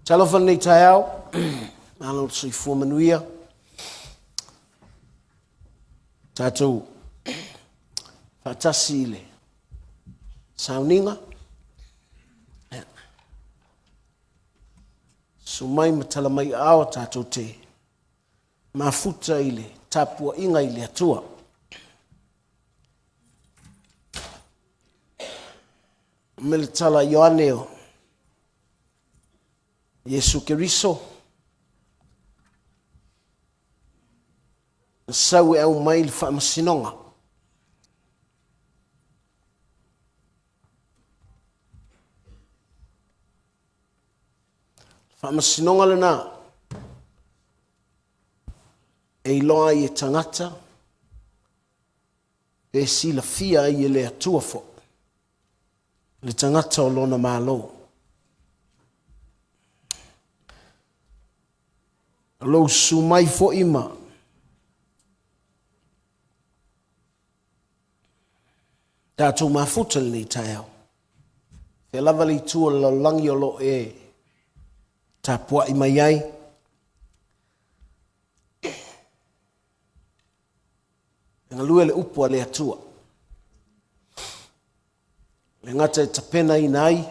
Talofa lenei taeao, malo le soifua manuia. Tatou faatasi i le sauniga. Susu mai ma tala mai aao tatou te mafuta i le tapuaiga i le Atua. Me le tala Ioane o Iesu Keriso, na sau e aumai le faamasinoga. Faamasinoga lena e iloa ai e tagata pe silafia ai e le Atua foi le tagata o lona Malo. O lou susu mai foi ma tatou mafuta lenei taeao. Fea lava le itu o le lalolagi o lo o e tapuai mai ai. E galue le upu a le Atua. Le gata e tapenaina ai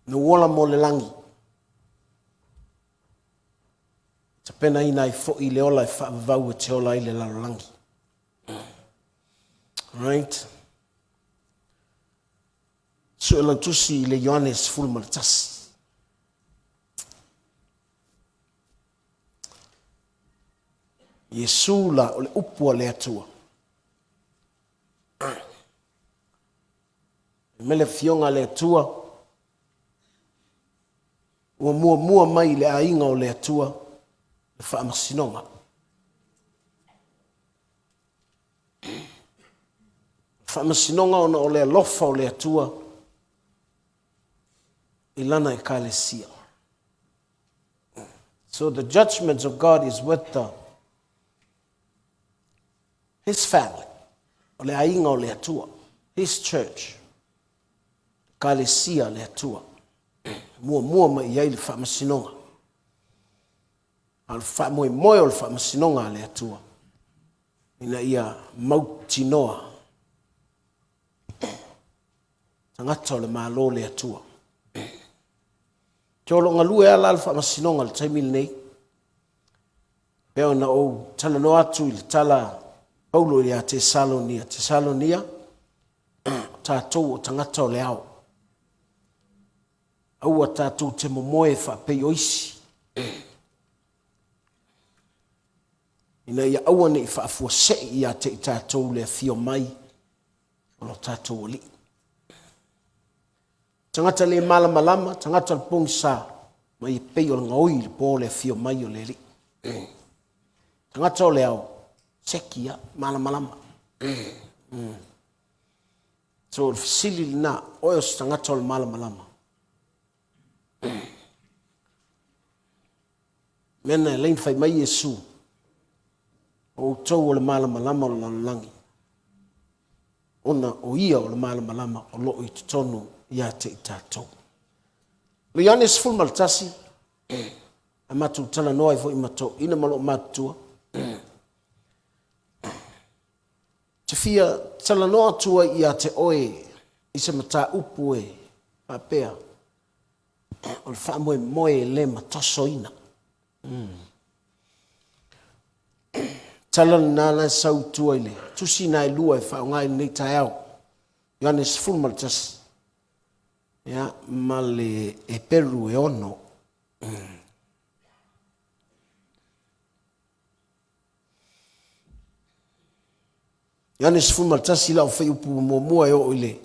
lou ola mo le lagi, tapenaina ai foi le ola e faavavau e te ola ai le lalolagi. Right? Suelautusi i le Ioane 11. Iesu la o le upu a le Atua. Me le afioga a le Atua, ua muamua mai i le aiga o le Atua le faamasinoga. Faamasinoga ona o le alofa o le Atua i lana ekalesia. So the judgment of God is with the His family, o le aiga o le Atua, His church, ekalesia le Atua. Muamua mai i ai le faamasinoga. A o le faamoemoe o le faamasinoga a le Atua, ina ia mautinoa tagata o le Malo o le Atua. Te o lo o galue lava la le faamasinoga i le taimi lenei. Pei ona ou talanoa atu i le tala Paulo ia Tesalonia. Tesalonia, o tatou o tagata o le ao. Aua tatou te momoe faapei o isi. Ina ia aua ne i faafuasei ia te i tatou le afio mai o lo tatou Alii. Tagata le malamalama, tagata o le pogisa, ma ia pei o le gaoi i le po le afio mai o le Alii. Tagata o le ao, seki ia, malamalama. So o le fesili lena, oe o se tagata o le malamalama. Mea na e laina fai mai Iesu, o outou o le malamalama o le lalolagi, ona o ia o le malamalama o lo o i totonu ia te i tatou. O le Ioane 11, a matou talanoa ai foi ma toeaiina ma loomatutua, te fia talanoa atu ai ia te oe i se mataupu e faapea, o le faamoemoe e le matosoina. Tala lena la e sau i tua i le tusi na e lua e faaaoga i lenei taeao. Ioane 11, ia, ma le Eperu e 6. Ioane 11 lau fuaiupu muamua e oo i le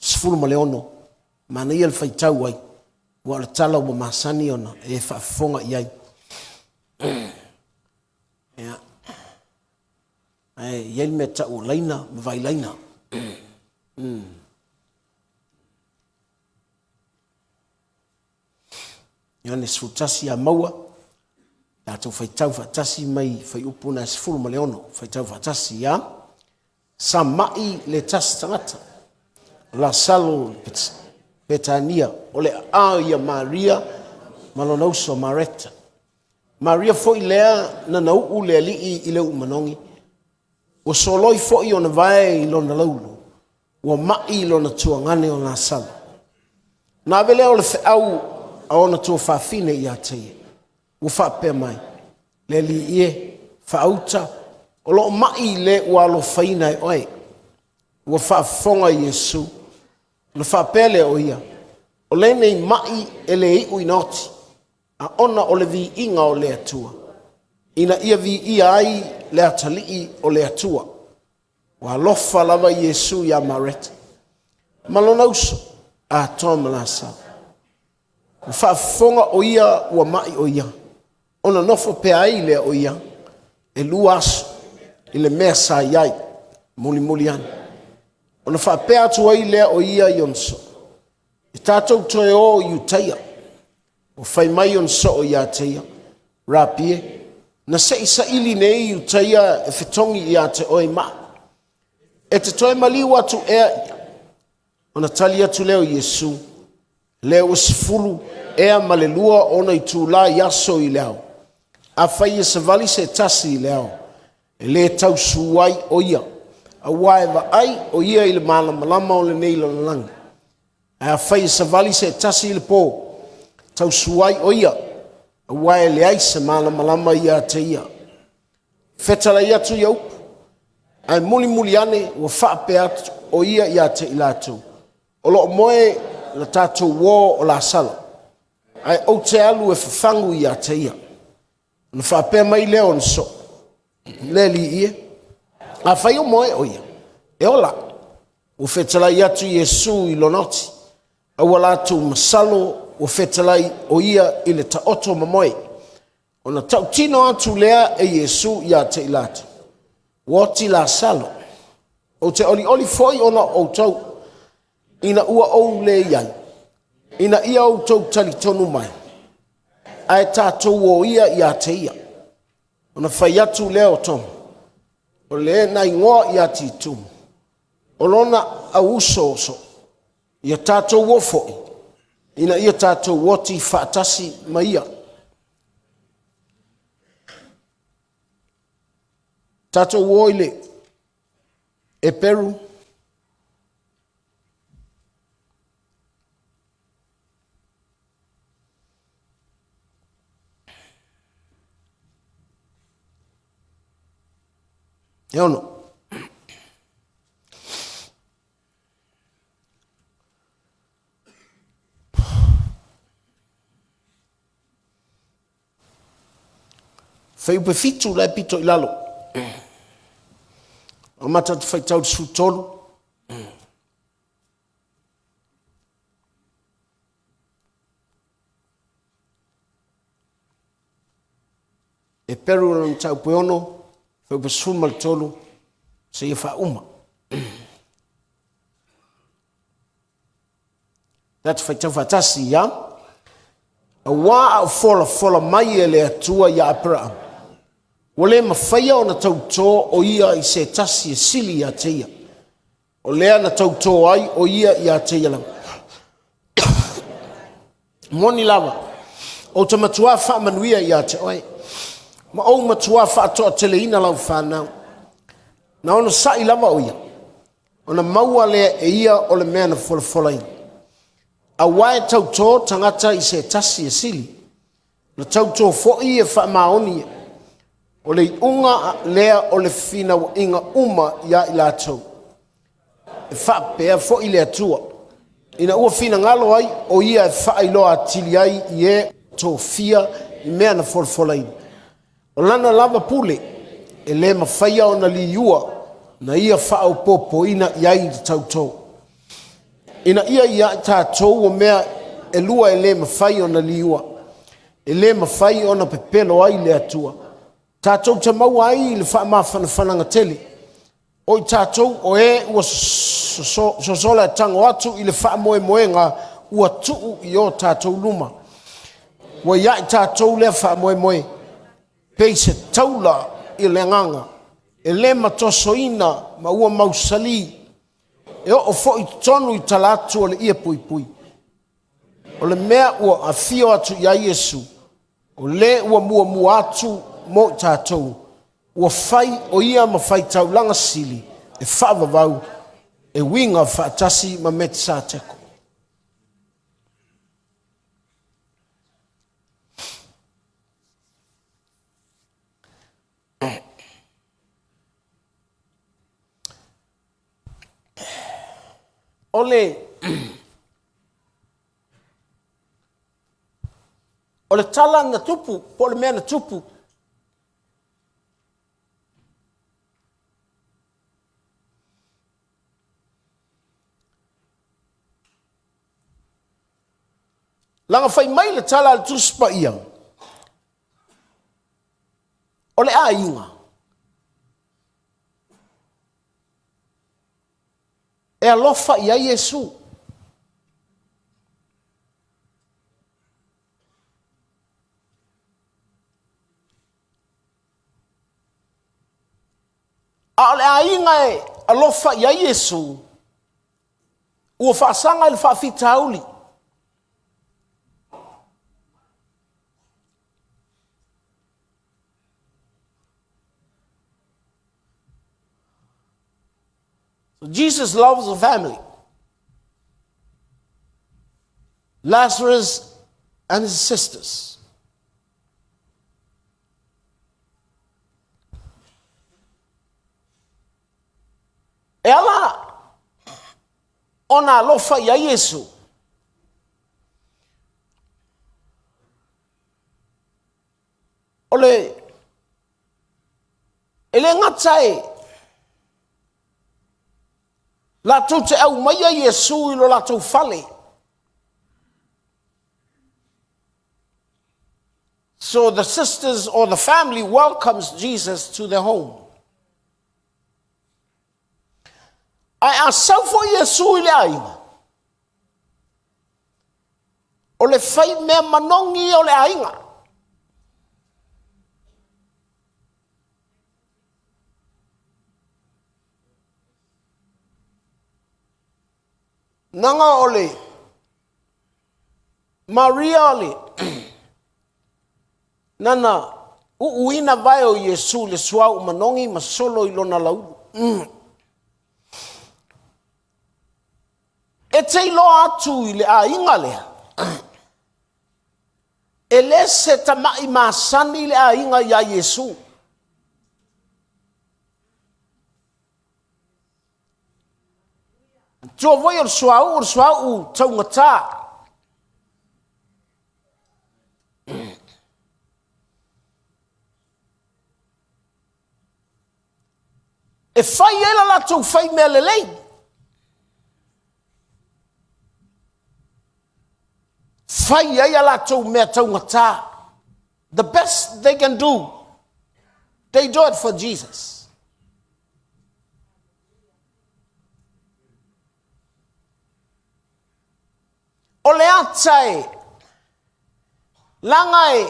16, manaia le faitau ai, ua o le tala ua masani ona e faafofoga i ai. Ia. Ae i ai le mea tau o laina ma vailaina. Ioane 11 a maua, tatou faitau faatasi mai fuaiupu na e 16, faitau faatasi, ia. Sa mai le tasi tagata. O Lasalo i Petania, o le aao ia Maria ma lona uso Mareta. Maria foi lea na nauu le alii i le uu manogi, ua soloi foi ona vae i lona laulu, ua mai lona tuagane o Lasalo. Na ave lea o le feau a ona tuafafine ia te ia, ua faapea mai, Le Alii e, faauta, o loo mai le ua alofaina e oe. Ua faafofoga Iesu, ona faapea lea o ia, o lenei mai e le iu ina oti, a ona o le viiga o le Atua, ina ia viia ai le atalii o le Atua. Ua alofa lava Iesu iā Mareta ma lona uso, atoa ma Lasalo. Ua faafofoga o ia ua mai o ia, ona nofo pea ai lea o ia 2 aso i le mea sa i ai. Mulimuli ane, ona faapea atu ai lea o ia i ona soo, e tatou toe o i Iutaia. Ua fai mai ona soo ia te ia, Rapi e, na se i saili nei Iutaia e fetogi ia te oe maa. E te toe maliu atu ea ia? Ona tali atu lea o Iesu, lea ua 12 ona itula i aso i le ao. Afai e savali se tasi i le ao, e le tausu ai o ia, aua e vaai o ia i le malamalama o lenei lalolagi. Ae afai e savali se tasi i le po, tausu ai o ia, aua e leai se malamalama ia te ia. Fetalai atu ia upu, ae mulimuli ane ua faapea atu o ia ia te i latou, o loo moe le tatou uo o Lasalo, ae ou te alu e fafagu ia te ia. Ona faapea mai lea o ona soo, le Alii e, afai o moe o ia, e ola. Ua fetalai atu Iesu i lona oti, a ua latou masalo ua fetalai o ia i le taoto mamoe. Ona tautino atu lea e Iesu ia te i latou, ua oti Lasalo. Ou te olioli foi ona o outou, ina ua ou le i ai, ina ia outou talitonu mai, ae tatou o ia ia te ia. Ona fai atu lea o Toma, o le na igoa ia Titumu, o lona auuso soo, ia tatou o foi, ina ia tatou oti faatasi ma ia. Tatou o i le Eperu 6. Fuaiupu 7 la e pito i lalo. Amata atu faitau i le 13. Eperu o lona mataupu e 6, fuaiupu 13, seia faauma. Tatou faitau faatasi ia. Auā a o folafola mai e le Atua ia Aperaamo, ua le mafaia ona tautō o ia i se tasi e sili ia te ia. O lea na tautō ai o ia ia te ia lava. Moni lava, ou te matuā faamanuia ia te oe, ma ou matuā faatoateleina lau fanau. Na onosai lava o ia, ona maua lea e ia o le mea na folafolaina. Aua e tautō tagata i se tasi e sili, na tautō foi e faamaoni ia. O le iuga lea o le finauaiga uma ia i latou. E faapea foi le Atua, ina ua finagalo ai o ia e faailoa atili ai i e tofia i mea na folafolaina. O lana lava pule e le mafaia ona liua na ia faaopoopoina i ai le tautō. Ina ia ia i tatou o mea e lua e le mafai ona liua, e le mafai ona pepelo ai le Atua. Tatou te maua ai le faamafanafanaga tele, o i tatou o e ua sosola e tago atu i le faamoemoega ua tuu i o tatou luma. Ua ia i tatou lea faamoemoe, pei se taula i le agaga, e le matosoina ma ua mausali. E oo foi i totonu i tala atu o le ie puipui. O le mea ua afio atu i ai Iesu, o le ua muamua atu mo i tatou, ua fai o ia ma faitaulaga sili e faavavau e uiga faatasi ma Mekisateko. O le O le tala na tupu, po o le mea na tupu, leaga fai mai le tala a le Tusi Paia, o le aiga, e alofa i ai Iesu. A o le aiga e alofa i ai Iesu, ua faasaga i le faafitauli. Jesus loves the family. Lazarus and his sisters. E ala ona alofa i ai Iesu, o le e le gata e latou te aumaia Iesu i lo latou fale. So the sisters or the family welcomes Jesus to their home. Ae a sau foi Iesu i le aiga, o le fai mea manogi ia o le aiga. Naga o le Maria o le nana uuina vae o Iesu i le suauu manogi ma solo i lona laulu. E te iloa atu i le aiga lea, e le se tama'i masani le aiga iā Iesu. Tua foi o le suauu, o le suauu taugata. E fai ai la latou fai mea lelei. Fai ai a latou mea taugata. The best they can do, they do it for Jesus. O le ata e laga e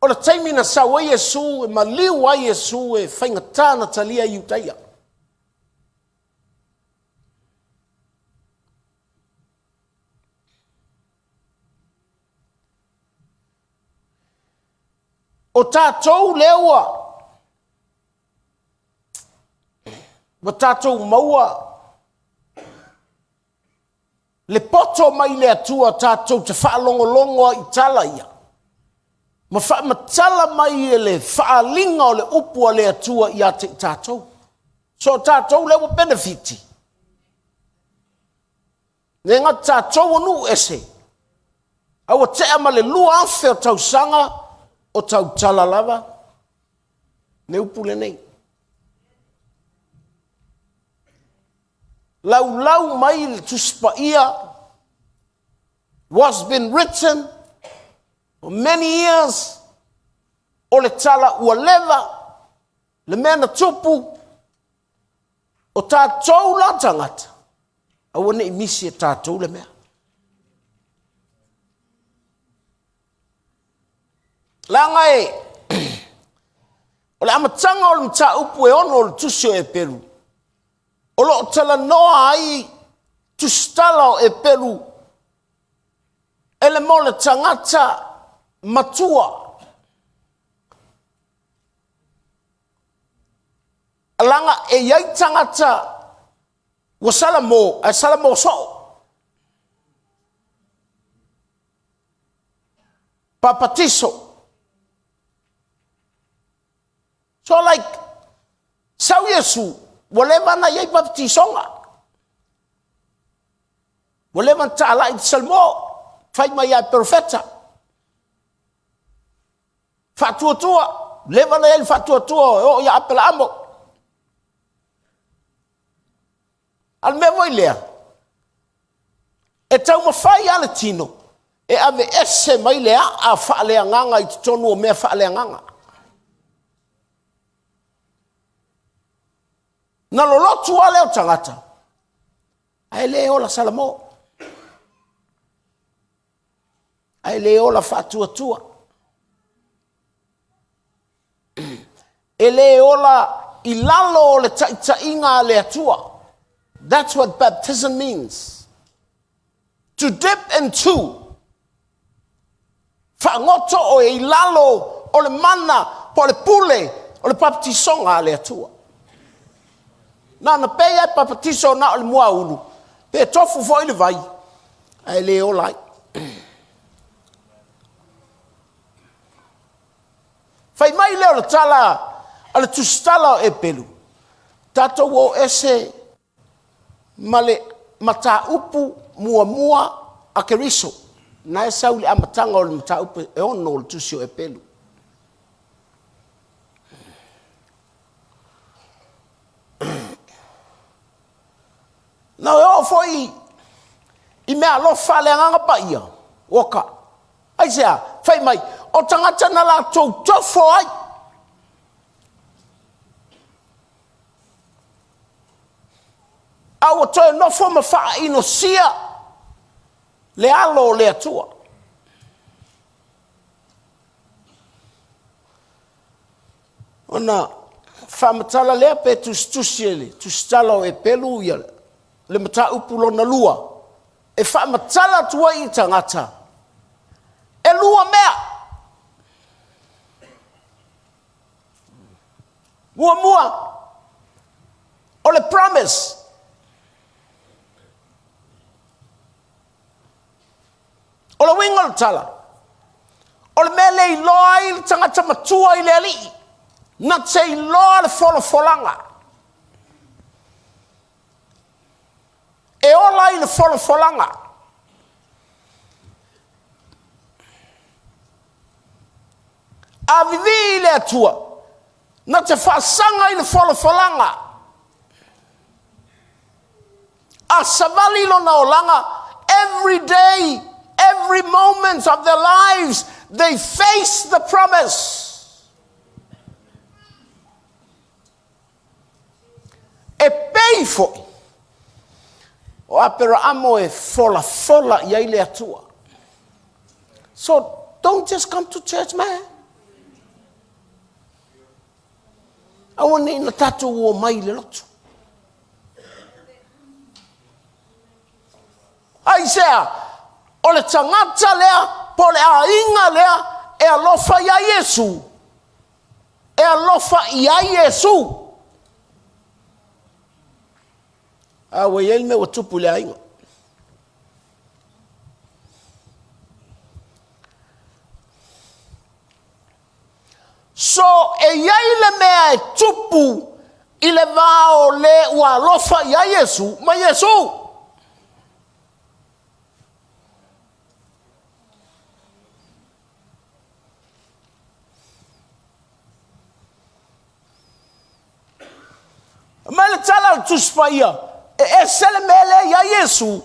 o le taimi na sau ai Iesu e maliu ai Iesu e faigata na talia e Iutaia. O tatou lea ua ua tatou maua le poto mai le Atua tatou te faalogologo ai i tala ia, ma faamatala mai e le faaaliga o le upu a le Atua ia te i tatou. So o tatou lea ua penefiti. Le gata tatou o nuu ese, a ua tea ma le 2000 o tausaga o tautala lava le upu lenei. Laulau mai le Tusi Paia was been written for many years o le tala ua leva le mea na tupu o tatou la tagata aua ne i misi e tatou le mea. Leaga e o le amataga o le mataupu e ono o le tusi o Eperu. O lo o talanoa ai tusitala o Eperu e le mo le tagata matua. Laga e i ai tagata ua salamo ae salamo soo. Papatiso. So like, sau Iesu, ua leva ona i ai papatisoga. Ua leva ona talai i le Salamo, fai mai ia perofeta. Faatuatua, leva ona i ai le faatuatua e oo ia Aperaamo. A o le mea foi lea, e taumafai lava le tino e aveese mai le aa faaleagaga i totonu o mea faaleagaga. Na lolotu lava lea o tagata, ae le ola Salamo, ae le ola faatuatua. E le ola i lalo o le taitaiga a le Atua. That's what baptism means. To dip into. Faagoto oe i lalo o le mana po o le pule o le papatisoga a le Atua. Na ona pei lava e papatiso na o le muaulu, pe tofu foi le vai, ae le ola ai. Fai mai lea o le tala a le tusitala o Eperu, tatou o ese ma le mataupu muamua a Keriso, na e sau i le amataga o le mataupu e ono o le tusi o Eperu. Na e oo foi i mea alofa a le Agaga Paia, oka. Aisea? Fai mai, o tagata na latou tofo ai. A ua toe nofo ma faainosia le alo o le Atua. Ona faamatala lea pe tusitusi e le tusitala o Eperu ia le mataupu lona lua e faamatala atu ai i tagata e lua mea. Muamua, o le promise. O le uiga o le tala, o le mea le iloa ai le tagata matua i le alii, na te iloa le folafolaga. E ola i le folafolaga. A vivii i le Atua, na te faasaga i le folafolaga. A savali lona olaga, every day, every moment of their lives, they face the promise. E pei foi o Aperaamo e folafola i ai le Atua. So don't just come to church, man. Aua ne i na tatou o mai i le lotu. Aisea? O le tagata lea po o le aiga lea e alofa iā Iesu, e alofa i ai Iesu. A ua i ai le mea ua tupu i le aiga. So e i ai le mea e tupu i le va o le ua alofa i ai Iesu ma Iesu. Mai le tala a le Tusi Paia, e ese le mea lea i ai Iesu,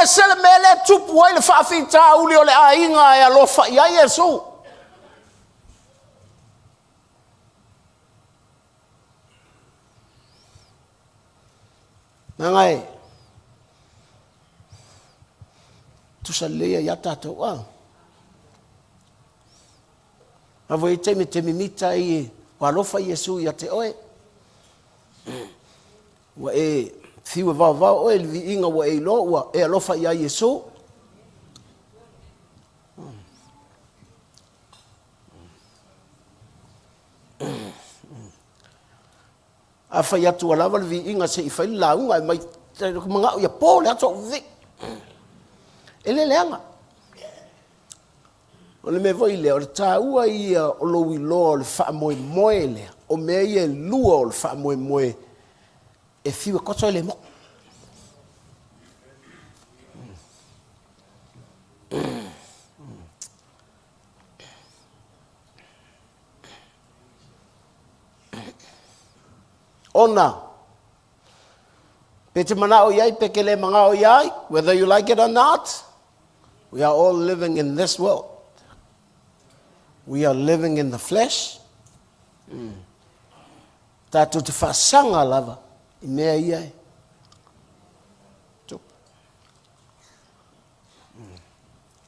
ese le mea lea e tupu ai le faafitauli o le aiga e alofa i ai Iesu. Leaga e tusa lelei ai ia tatou a. A ua i ai taimi e te mimita ai e ua alofa Iesu ia te oe. Ua e fiu e vaovao oe i le viiga ua e iloa ua e alofa ia Iesu. A fai atu ua lava le viiga se i fai le lauga e mai manao ia po le aso o vivii. E le leaga. O le mea foi lea, o le taua ia o lou iloa o le faamoemoe lea, o mea ia e lua o le faamoemoe e fiu e toso e le motu. Ona, pe te manao i ai, pe te le manao i ai, whether you like it or not, we are all living in this world. We are living in the flesh. Tatou te faasaga lava i mea ia e tupu.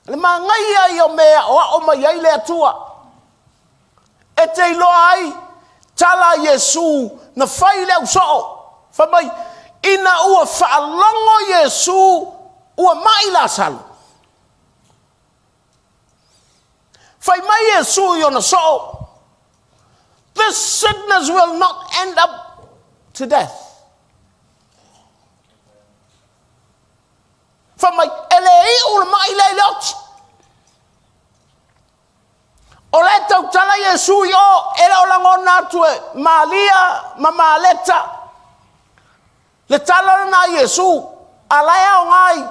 Le manaia ia o mea e aoao mai ai le Atua. E te iloa ai tala a Iesu na fai i le ausoo. Fai mai, ina ua faalogo Iesu ua mai Lasalo. Fai mai Iesu i ona soo, this sickness will not end up to death. Fai mai, e le iu le mai lea i le oti. O la e tautala Iesu i o, e le o lagona atu e Malia ma Maleta. Le tala lena a Iesu, a la e aoga i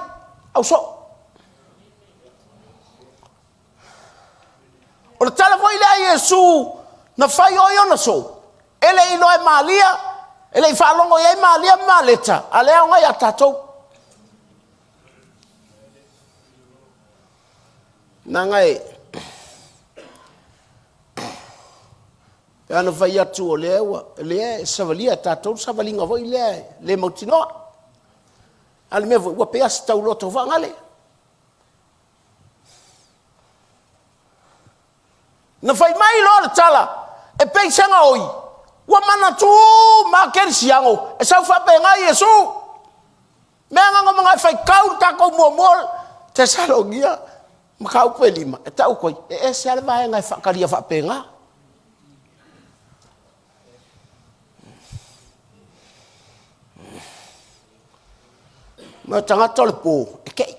ausoo. O le tala foi lea a Iesu na fai o i ona soo, e le i iloa e Malia, e le i faalogo i ai Malia ma Maleta, a lea e aoga ia tatou. Leaga e pei ona fai atu o lea ua lea e savalia e tatou le savaliga foi lea e le mautinoa. A o le mea foi, ua pei lava o se tauloto faagale. Na fai mai loa le tala, e pei se gaoi, ua manatu uma lava kerisiano, e sau faapena Iesu. Mea na na e faitau le tatou muamua Tesalonia mataupu e 5, e tau atu ai, e ese lava le vaega e faatalia faapena. Ma o tagata o le po, e te i.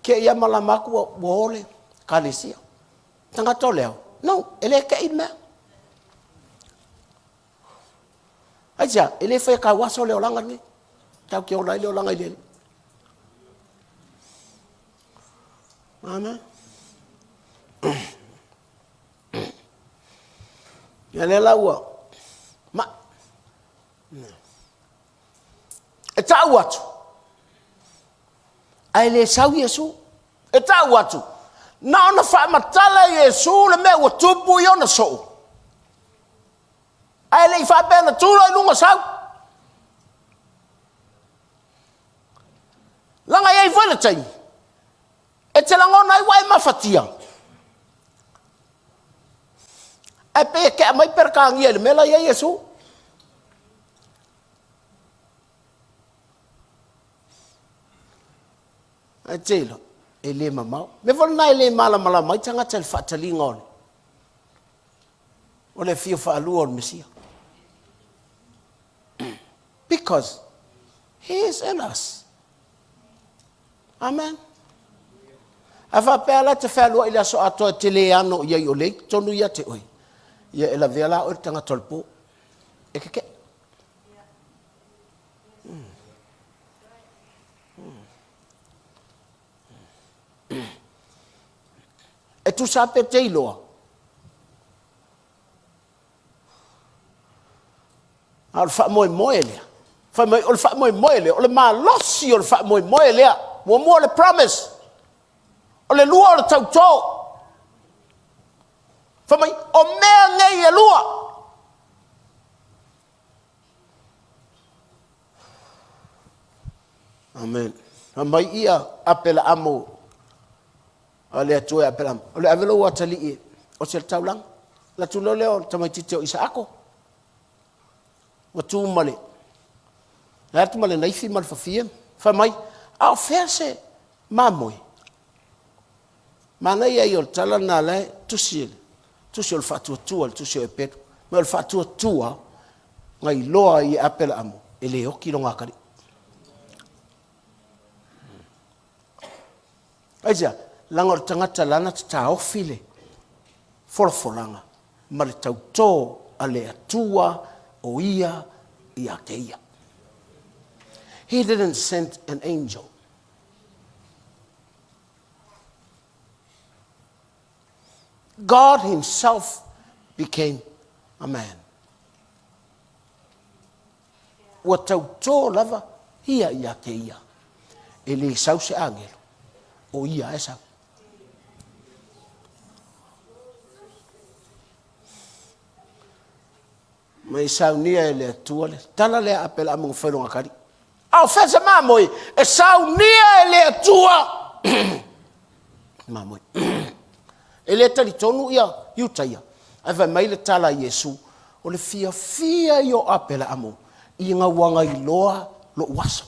Te i lava malama atu ua o le ekalesia. Tagata o le ao, no, e le te i le mea. Aisea? E le faia tauaso le olaga lenei. Tatou te ola ai le olaga i le Alii. Amen. Ia lea la ua ma e tau atu ae le sau Iesu. E tau atu, na ona faamatala e Iesu le mea ua tupu i ona soo, ae le i faapea na tu loa i luga sau. Leaga e i ai foi le taimi e te lagona ai ua e mafatia, ae pei e tea mai Peretania i le mea la e i ai Iesu. Ae te iloa, e le mamao. Mea foi lena e le malamalama ai tagata i le faataliga o le o le afio faalua o le Mesia. Because he is in us. Amen. A faapea la te fealuai i le aso atoa e te le ano i ai o lea i totonu ia te oe, ia e lavea la oe le tagata o le po. E kekeʻe. E tusa pe te iloa. A o le faamoemoe lea. Fai mai, o le faamoemoe lea, o le malosi o le faamoemoe lea. Muamua o le promise. O le lua o le tautō. Fai mai, o mea nei e lua. Amen. Fai mai ia Apelaamo a le Atua e Apelaamo, o le ave lou atalii e osi le taulaga. La tu lea o le tamaitiiti o Isaako. Ua tu ma le Na atu ma le naifi ma le fafie, fai mai, a o fea se mamoe? Manaia ia o le tala lena la e tusi, tusi o le faatuatua, le tusi o Eperu. Ma o le faatuatua na iloa ai e Aperaamo e le oti lona atalii. Aisea? Leaga o le tagata la na te taofi le folafolaga ma le tauto a le Atua o ia ia te ia. He didn't send an angel. God himself became a man. Ua tauto lava ia ia te ia. E le sau se agelo, o ia e sau. Ma i saunia e le Atua le tala lea a Aperaamo na fai i lona atalii. A o fea se mamoe e saunia e le Atua mamoe. E le talitonu ia Iutaia, ae fai mai le tala a Iesu, o le fiafia ia o Aperaamo ina ua na iloa lou aso.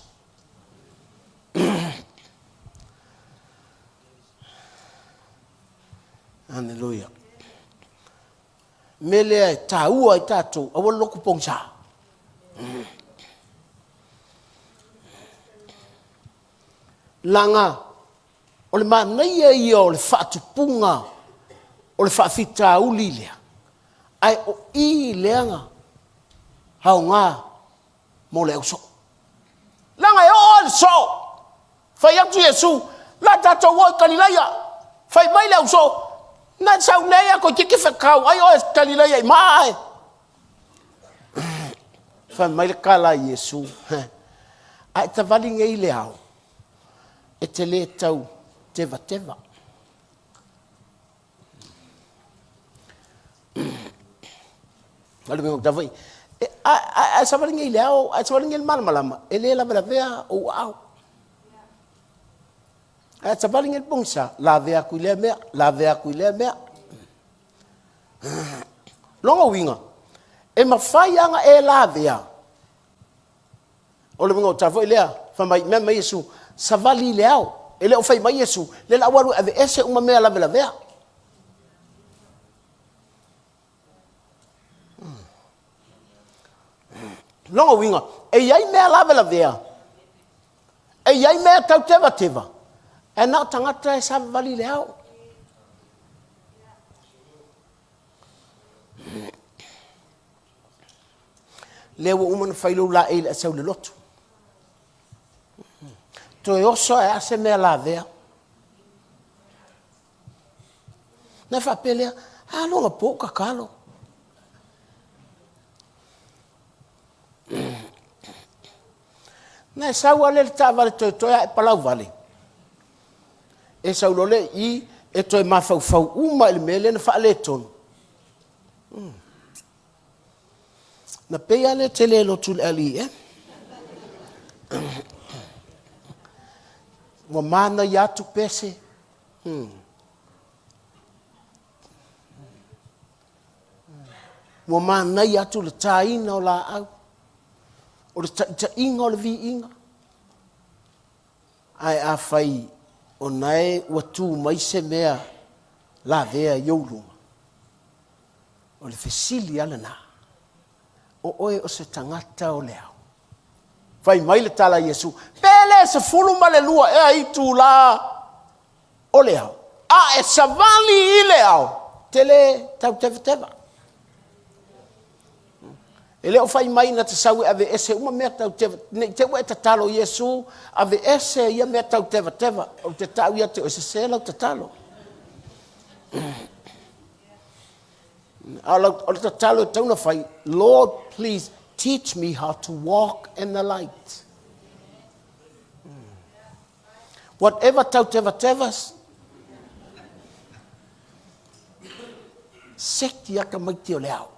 Aleluia. Mea lea e taua ai tatou, aua le lotu pogisa. Leaga o le manaia ia o le faatupuga o le faafitauli lea, ae o i lea na aoga mo le ausoo. Leaga e oo lava i le soo, fai atu Iesu, o le a tatou o i Kalilaia. Fai mai le ausoo, na e sau nei lava toeitiiti fetau ai oe Kalilaia i maa ae. Fai mai le tala a Iesu, a e savali nei i le ao, e te le tau tevateva. A e savali nei i le ao, a e savali nei i le malamalama, e le lavelavea ou aao. A e savali nei i le pogisa, lavea atu i lea mea, lavea atu i lea mea. Lona uiga, e mafai lava ona e lavea, O le uiga o le tala foi lea, fai mai, mea mai Iesu, savali i le ao. E le o fai mai Iesu, lea o le a ou alu e aveese uma mea lavelavea. Lona uiga, e i ai mea lavelavea, e i ai mea tau tevateva, ae na o tagata e savavali i le ao. Lea ua uma ona fai lou laei i le sau i le lotu. Toe oso ae lava se mea lavea. Ona e faapea lea, alu anapo ou tatalo. Ona e sau lava lea i le taavale toetoe ae palauvale, e sau loa lea i i e toe mafaufau uma lava i le mea lea na faaletonu. Na pei lava lea e te le lotu i le LEM. Ua manaia atu pese. Ua manaia atu le taina o laau, o le taitaiga o le viiga. Ae afai o na e ua tu mai se mea lavea i ou luma, O le fesili lava lena, o oe o se tagata o le ao? Fai mai le tala a Iesu, pe le 12 ea itula o le ao, a e savali i le ao, te le tau tevateva. E le o fai mai na te sau e aveese uma mea tau teva, ne i te i ua e tatalo, Iesu, aveese ia mea tau tevateva. Ou te tau ia te oe, sese lau tatalo. A o le tatalo e tatau ona fai, Lord, please teach me how to walk in the light. Whatever tautevatevas, seki ata maiti o le ao.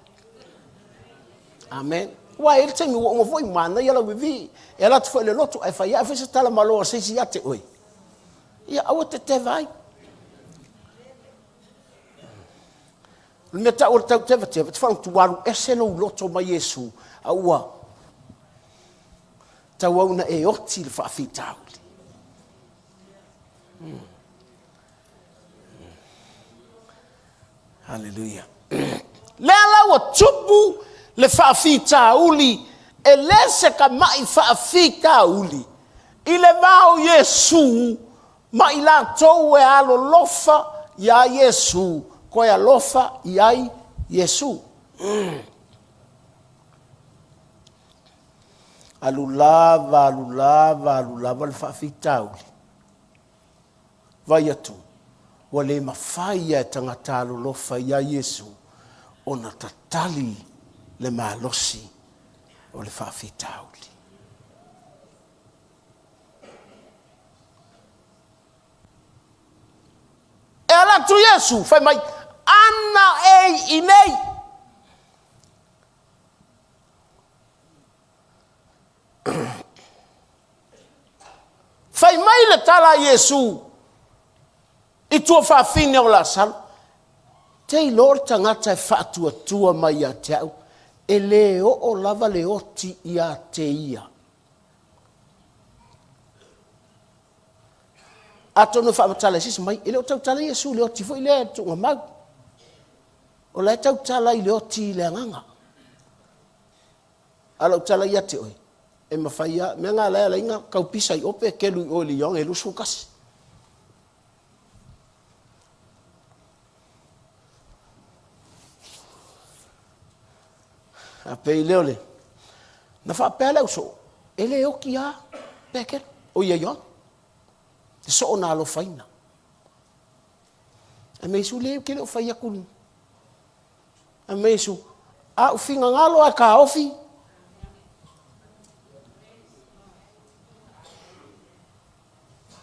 Amen. Ua e le taimi ua uma foi manaia lau vivi, e ala atu foi le lotu, ae fai ae foi se tala malo a se isi ia te oe. Ia aua te teva ai. O le mea tau o le tautevateva, e te faalogo atu ua alu ese lou loto mai Iesu, a ua Tauau ina e oti i le faafitauli. Haleluia. Lea la ua tupu le faafitauli, e le se tama'i faafitauli i le va o Iesu ma i latou e alolofa iā Iesu, toe alofa i ai Iesu. Alu lava, alu lava, alu lava le faafitauli. Vaai atu, ua le mafai lava e tagata alolofa iā Iesu ona tatali le malosi o le faafitauli. E ala atu Iesu, fai mai, Ana e i inei. Fai mai le tala a Iesu i tuafafine o Lasalo, Te iloa le tagata e faatuatua mai ia te au, e le oo lava le oti ia te ia. Atonu e faamatala e se isi mai, e le o tautala Iesu i le oti foi lea tuugamau. O la e tautala i le oti i le agaga. A o lau tala ia te oe, e mafai lava, mea na la e ala ai ona tau pisa i o pe kelu i o i le Ioane 21. A pei lea o le... Na faapea le ausoo, e le oti lava Petelo, o ia Ioane, le soo na alofaina. Ae mea Iesu, leai ou te le o fai atu. Ae mea Iesu, a ou finagalo lava e taofi,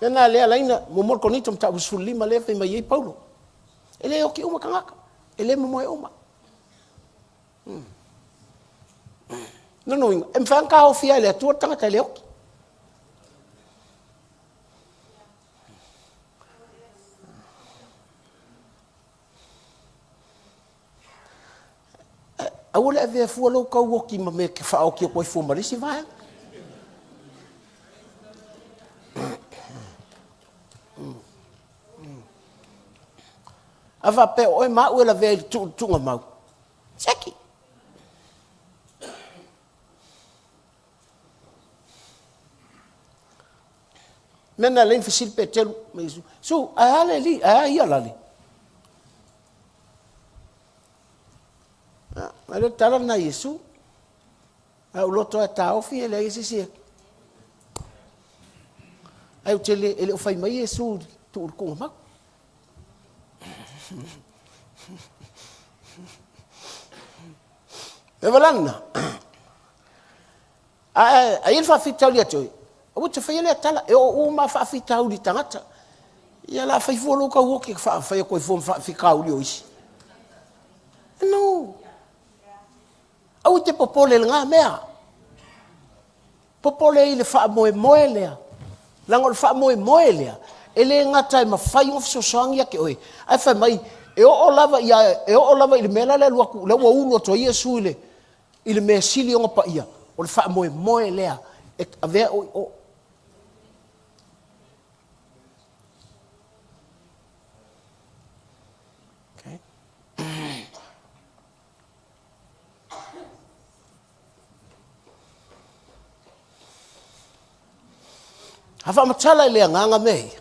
Lena lea alaina, muamua le Korinito mataupu 15 lea fai mai ai Paulo. E le oti uma tagata, e le momoe uma. Lona uiga, e mafai ona taofia e le Atua le tagata e le oti. Aua le avea fua lou tau oti ma mea e te faaoti atu ai fua ma le isi vaega. A faapea o oe ma au e lavea i le tuugamau, seki. Mea na lea na fesili Peteru ma Iesu, Su, ae a le alii, ae a ia lale? A lea le tala lena a Iesu. A ou loto lava e taofi e leai se isi e... Ae ou te le, e le o fai mai Iesu tuu i le tuugamau. E valana, a i ai le faafitauli ia te oe, aua e te faia lea tala, e oo uma lava faafitauli i tagata. Ia o le a fai fua lou tauoti e fai atu ai fua ma faafitauli o isi. No. Aua e te popole i lena mea. Popole i le faamoemoe lea, leaga o le faamoemoe lea, e le gata e mafai ona fesoasoani ia te oe, ae fai mai, e oo lava ia, e oo lava i le mea la le alu atu, lea ua ulu atu ai Iesu i le, i le mea e sili ona paia, o le faamoemoe lea e avea oe i o. Okay. A faamatala i le agaga mea ia,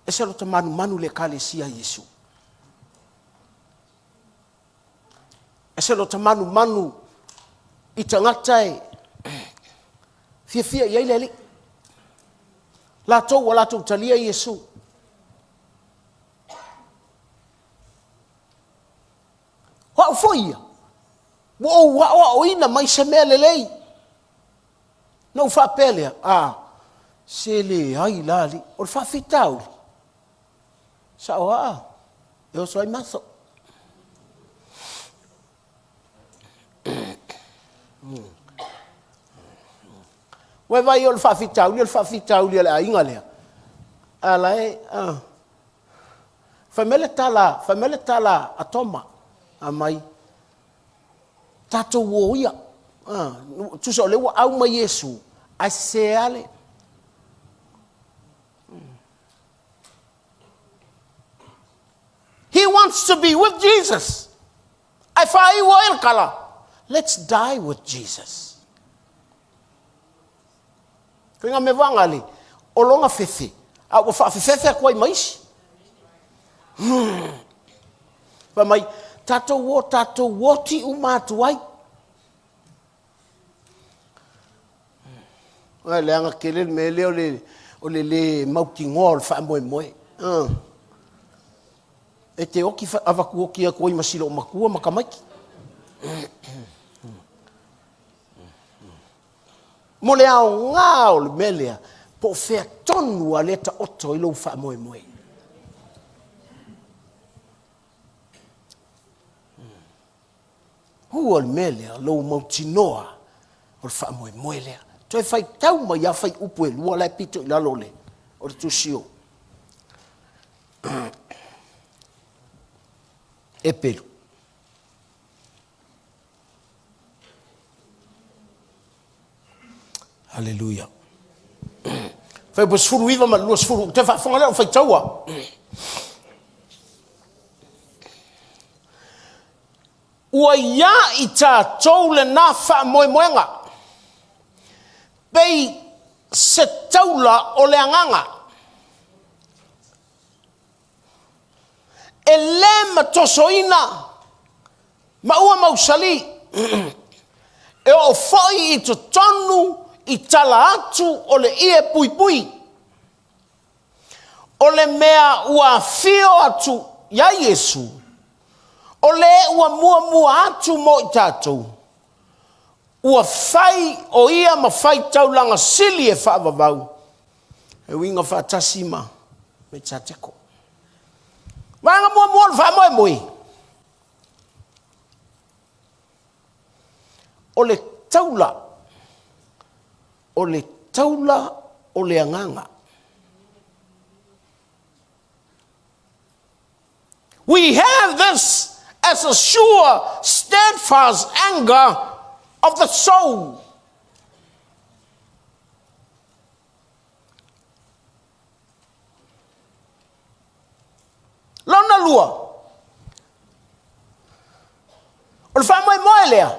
e se lota manumanu i le Ekalesia a Iesu. E se lota manumanu i tagata e fiafia i ai le Alii. Latou ua latou talia Iesu. O au foi ia, ua ou aoaoina mai se mea lelei. Na ou faapea lea, a, se leai la alii, o le faafitauli, sao lava, e oso ai maso. Ua e vaai o le faafitauli o le faafitauli a le aiga lea, a la e, a. Fai mai le tala, fai mai le tala a Toma, a mai, tatou o ia. Tusa o lea ua au mai Iesu, ae sese lava le... He wants to be with Jesus. Ae faaiu ai le tala, let's die with Jesus. Koe me vanga le, o longa fefe, a ua faafefefe atu ai ma isi. Fai mai, tatou o, tatou oti uma atu ai. Ai, leaga tele le mea lea o le lē mautinoa o le faamoemoe. E te oti avatu oti atu ai ma si loomatua ma tamaiti. Mo le aoga o le mea lea, po o fea tonu a lea taoto ai lou faamoemoe. Ua le mea lea, lou mautinoa o le faamoemoe lea. Toe faitau mai lava fuaiupu e 2 la e pito i lalo o le tusi o Eperu. Haleluia. Fuaiupu 19 ma le 20, ou te faafofoga lea o faitaua. Ua ia i tatou lena faamoemoega, pei se taula o le agaga, e le matosoina ma ua mausali, e oo foi i totonu i tala atu o le ie puipui, o le mea ua afio atu iā Iesu, o le ua muamua atu mo i tatou, ua fai o ia ma faitaulaga sili e faavavau, e uiga faatasi ma Melikiseteko. Vaega muamua o le faamoemoe, o le taula, o le taula o le agaga. We have this as a sure, steadfast anchor of the soul. Lona lua, o le faamoemoe lea,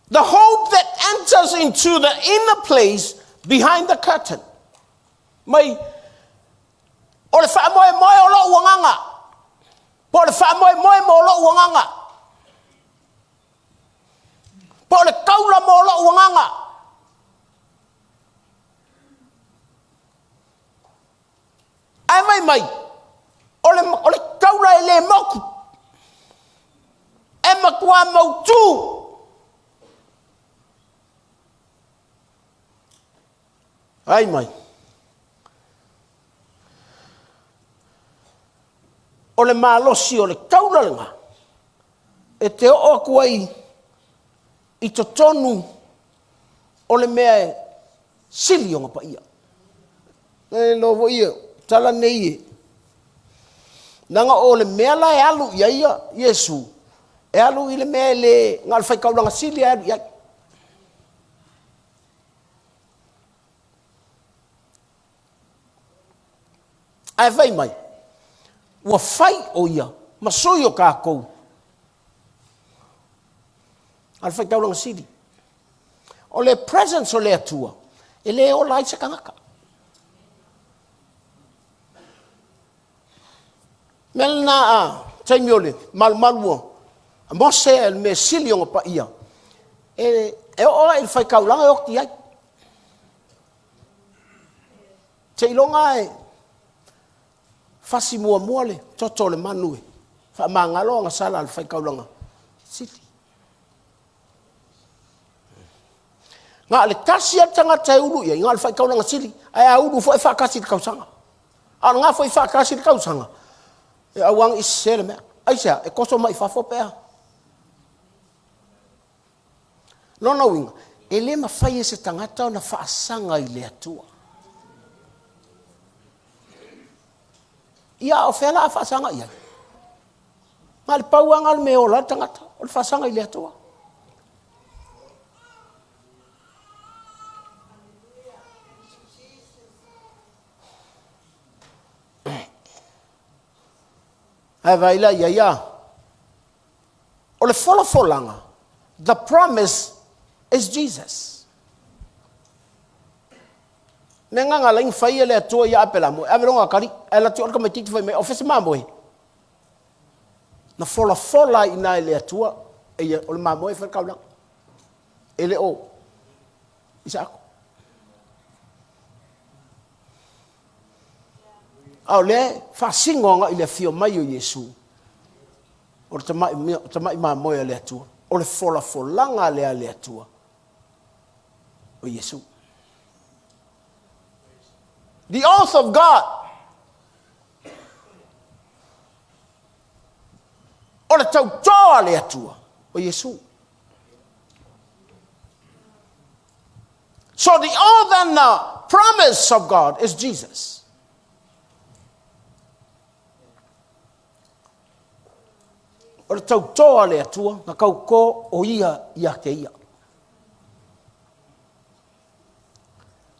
the hope that enters into the inner place behind the curtain. Mai, o le faamoemoe o lou agaga, po o le faamoemoe mo lou agaga, po o le taula mo lou agaga. Ae mai mai, o le taula e le motu, e matua mautū. Ai mai. O le malosi o le taula lena, e te oo atu ai i totonu o le mea e sili ona paia. E iloa foi e tala nei e. Leaga o le mea la e alu i ai Iesu, e alu i le mea e le, na o le faitaulaga sili e alu i ai. Ae fai mai, ua fai o ia ma sui o tatou a le faitaulaga sili. O le presence o le Atua, e le ola ai se tagata. Mea lena a taimi o le malumalu o a Mose e le mea sili ona paia, e oo lava i le faitaulaga e oti ai. Seiloga e fasi muamua le toto o le manu e faamagalo agasala a le faitaulaga sili. Na o le tasi lava le tagata e ulu i ai, na o le faitaulaga sili, ae a ulu foi e faatasi i le tausaga. A o lena foi e faatasi i le tausaga, e aua ne i sese le mea. Aisea? E toso mai fafo pe a. Lona uiga, e le mafai e se tagata ona faasaga i le Atua. Ia, a o fea la a faasaga i ai? Na o le pau lava lena o le mea e ola ai le tagata, o le faasaga i le Atua. Ae vaai la i ai a? O le folafolaga, the promise is Jesus. Mea nga na ala fai e le Atua ia Apelamo, e ave loga kali, ae alu atu o le tamaititi fai mai, o fea se mamoe? Na folafola ai i ina e le Atua, e ia, o le mamoe e fai le kaulaga. E le o Isaako. A o lea e faasino agai i le afio mai o Iesu, o le tamai, tamai mamoe a le Atua, o le folafolaga lea a le Atua o Iesu. The oath of God. O le tautō a le Atua o Iesu. So the oath and the promise of God is Jesus. O le tautō a le Atua, na tautō o ia ia te ia.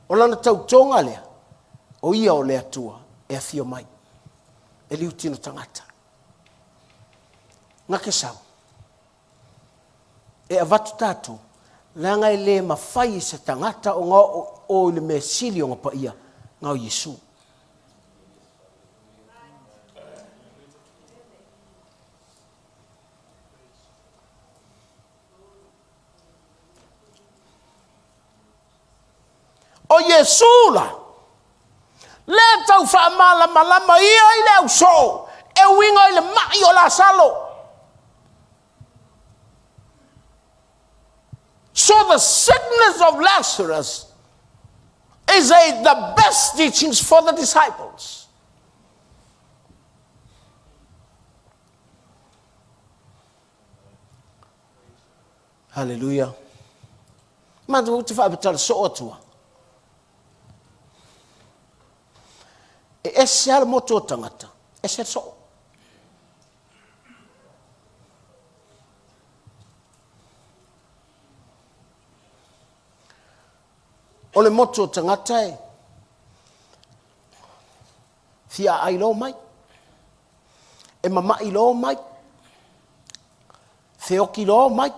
O lana tautoga lea, o ia o le Atua e afio mai, e liu tino tagata. Na te sau, e avatu tatou, leaga e le mafai e se tagata ona oo i o i le mea sili ona paia, na o Iesu. O Iesu la, lea tau faamalamalama ia i le ausoo e uiga i le mai o Lasalo. So the sickness of Lazarus is the best teachings for the disciples. Haleluia. Matou ou te faamatala soo atua. E ese lava le motu o tagata, ese le soo. O le motu o tagata e fia aai loa mai, e mama'i loa mai, feoki loa mai,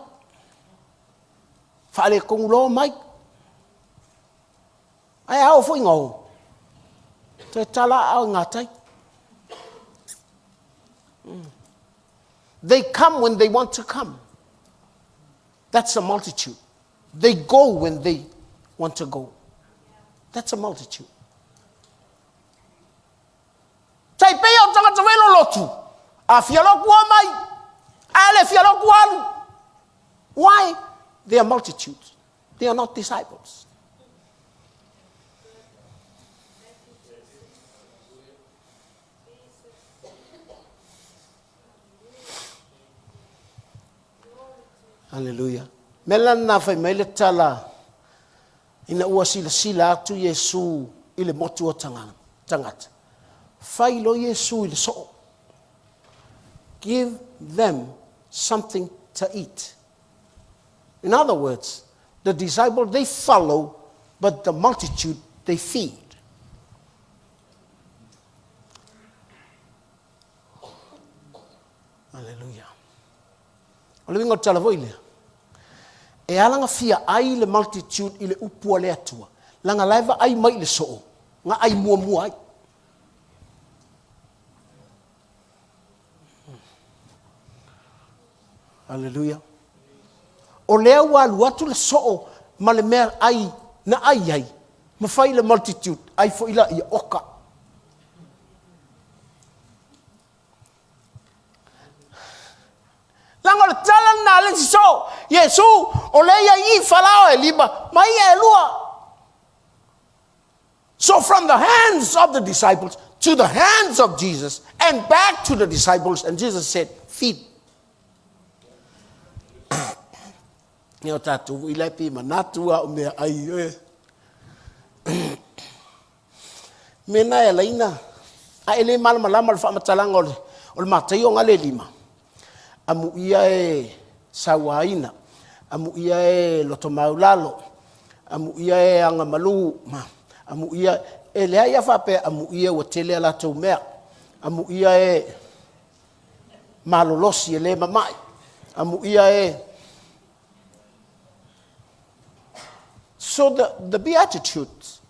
faaletonu loa mai. Ae a oo foi ina o, toe tala aao i gatai. They come when they want to come. That's a multitude. They go when they want to go. That's a multitude. Tai pei o tagata fai lolotu. A fia lotu o mai. A le fia lotu alu. Why? They are multitudes. They are not disciples. Aleluia. Mea la lena fai mai le tala ina ua silasila atu Iesu i le motu o tagata. Fai loa Iesu i le soo. Give them something to eat. In other words, the disciple they follow, but the multitude they feed. Aleluia. O le uiga o le tala foi lea, e ala na fia ai le multitude i le upu a le Atua, leaga la e vaai mai i le soo, na ai muamua ai. Aleluia. O lea ua alu atu le soo ma le mea ai na ai ai, ma fai le multitude, ai foi la ia oka. Leaga o le tala lena a le isi soo, Iesu, o lea e i ai i falaoa e lima, ma i'a e lua. So from the hands of the disciples to the hands of Jesus and back to the disciples, and Jesus said, feed. Ia o tatou i lai pe manatu a o mea ai e. Mea na e alaina, a e le malamalama le faamatalaga o le, o le Mataio ga le lima, amuia e sauaina, amuia e lotomaulalo, amuia e agamalu, amuia, e leai a faapea amuia ua tele a latou mea, amuia e. Malolosi e le mama'i. Amuia e. So the Beatitudes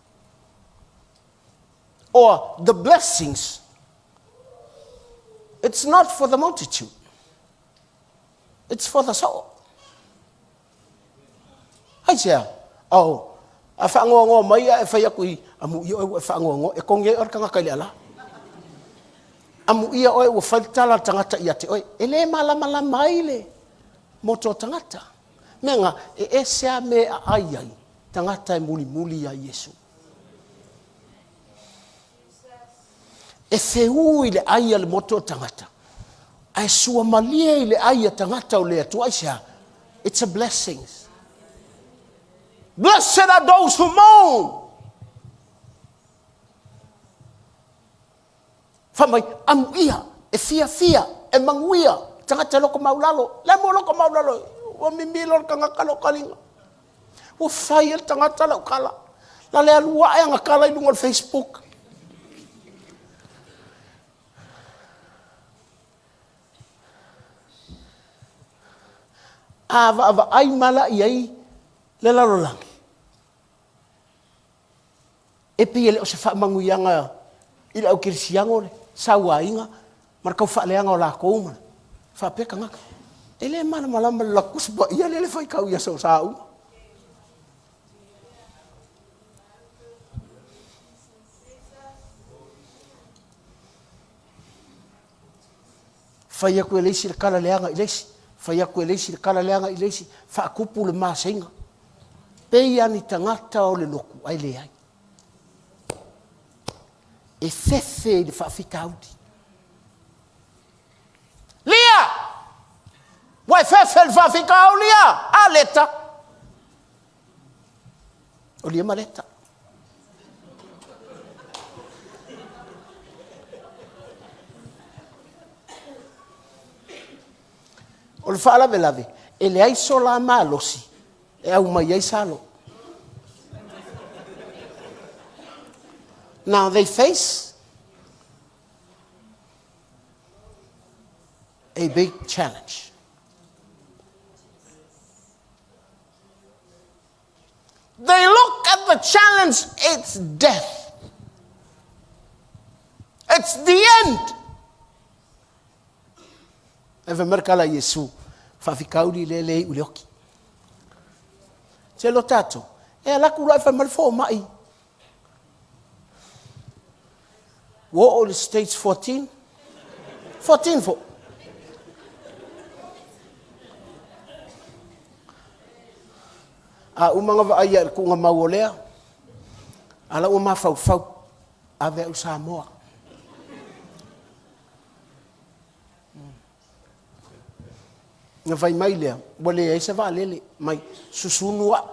or the blessings, it's not for the multitude. It's for the soul. Aisea? Oh, a faanoanoa mai ae fai atu i amuia oe ua e faanoanoa, e togi ai oe le tagata i le ala. Amuia oe ua fai le tala a le tagata ia te oe. E le malamalama ai le moto o tagata. Mea na, e ese lava mea e aai ai tagata e mulimuli ia Iesu. E feū i le ai a le moto o tagata, ae suamalie i le ai a tagata o le Atua. Aisea? It's a blessings. Blessed are those who mourn. Fai mai, amuia, e fiafia, e manuia, tagata e loko maulalo. Le mo loko maulalo, ua mimilo le tagata lau taliga. Ua fai e le tagata lau tala. La le alu ae ana tala i luga o le Facebook. A vaavaai ma la i ai le lalolagi, e pei e le o se faamanuiaga i le au kerisiano le sauaina ma le taufaaleaga o latou ma faapea tagata. E le malamalama i le latou Tusi Paia lea e faitau i Aso Sa uma. Fai atu e le isi le tala leaga i le isi, fai atu e le isi le tala leaga i le isi, faatupu le maseiga. Pei lava ni tagata o le lotu ae leai. E fefe i le faafitauli. Lia! Ua e fefe i le faafitauli a? A leta! O lia ma leta. O le faalavelave, e leai so la malosi e aumai ai salo. Now they face a big challenge. They look at the challenge, it's death. It's the end. E fai mai le tala a Iesu, faafitauli lea e le iu i le oki. Tele o tatou, e alu atu loa ae fai mai le fomai, ua oo i le stage 14, 14 foi. A uma ona vaai i le tuugamau o lea, a la ua mafaufau, ave au i Samoa. Ona fai mai lea, ua leai se vaalele, mai susunu au.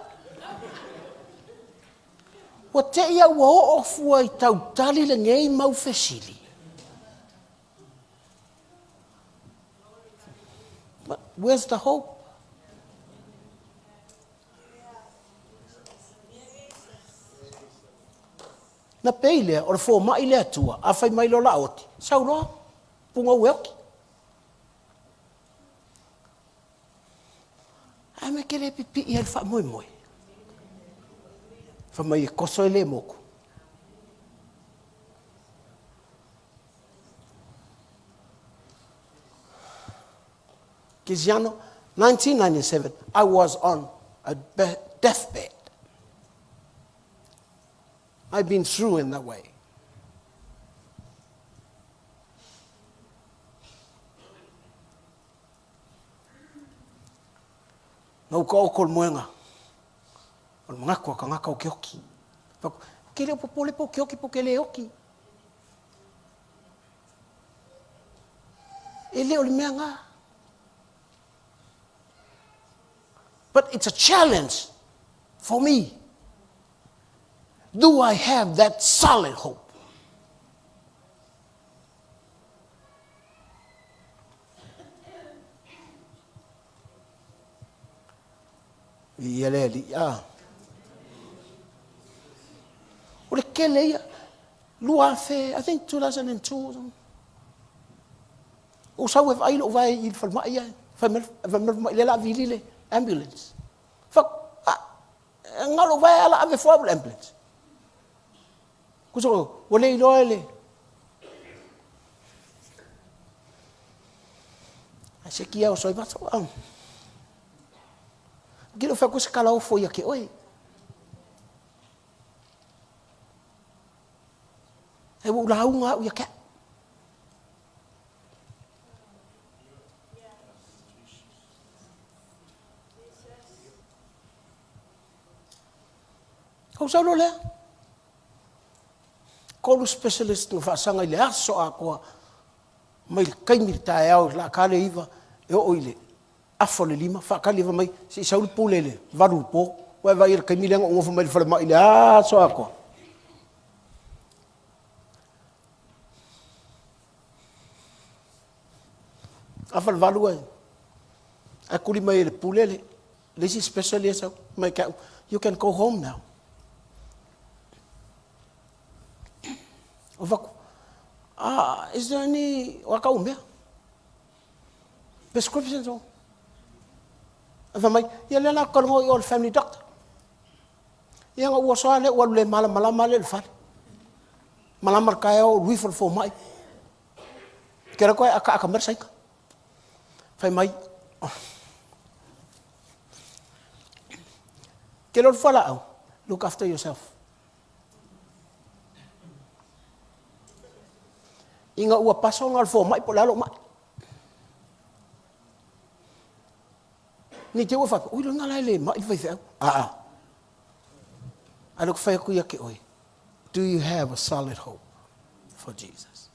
Ua te i a ua oo fua i tautali lenei mau fesili. But where's the hope? Na pei lea, o le fomai le Atua, a fai mai loa la oti, sau loa, pugou e oti. Ae mea ke le pipii ai le faamoemoe. Fai mai e toso e le motu. Kisiano, 1997, I was on a deathbed. I've been through in that way. Na uka o ko le moega, o le manatu a tagata o ke oki. Ke le o popole po ke oki po ke le oki. E le o le mea ngā. But it's a challenge for me. Do I have that solid hope? Ia le alii, a. O le kele ia, 2000, I think 2002. Ou sau e vaai lou vae i le falemai ae fai mai le falemai lea la a vili le ambulance. Fai atu, ah, na o lou vae ala ave fua au i le ambulance. Kusa ua le iloa e le Ae seki au soi vaso. Kilo fa ko se kala ofo ia ke oe. Ae ua ou lauga au ia te au. Ou sau loa lea, tolu specialist na faasaga i le aso atoa mai le taimi i le taeao i le ta le 9 e oo i le afa o le 5, faatali fai mai se i sau le pule i le 8 i le po. Ua e vaai i ai i le taimi lea na ou nofo mai ai i le falemai i le aso atoa. Afa le 8 ae tuli mai e le Pule le isi special lea e sau, fai mai ia te au, you can go home now. Ou fai atu, ah, is there any, o a tau mea? Prescriptions or? Ae fai mai, ia lea la ou te talanoa i o i le family doctor. Ia ona ou oso lava lea ou alu le malamalama lava lea i le fale. Malama le taeao ou alu ifo i le fomai. Ou te alu atu ae ataata mai le saina. Fai mai, te iloa le fualaau, look after yourself. Ina ua paso na o le fomai po o le a lou mai. Ne i te i ua faapea, oi leaga la e le mai le faifeau. Aa, a o lea ou te fai atu ia te oe, do you have a solid hope for Jesus?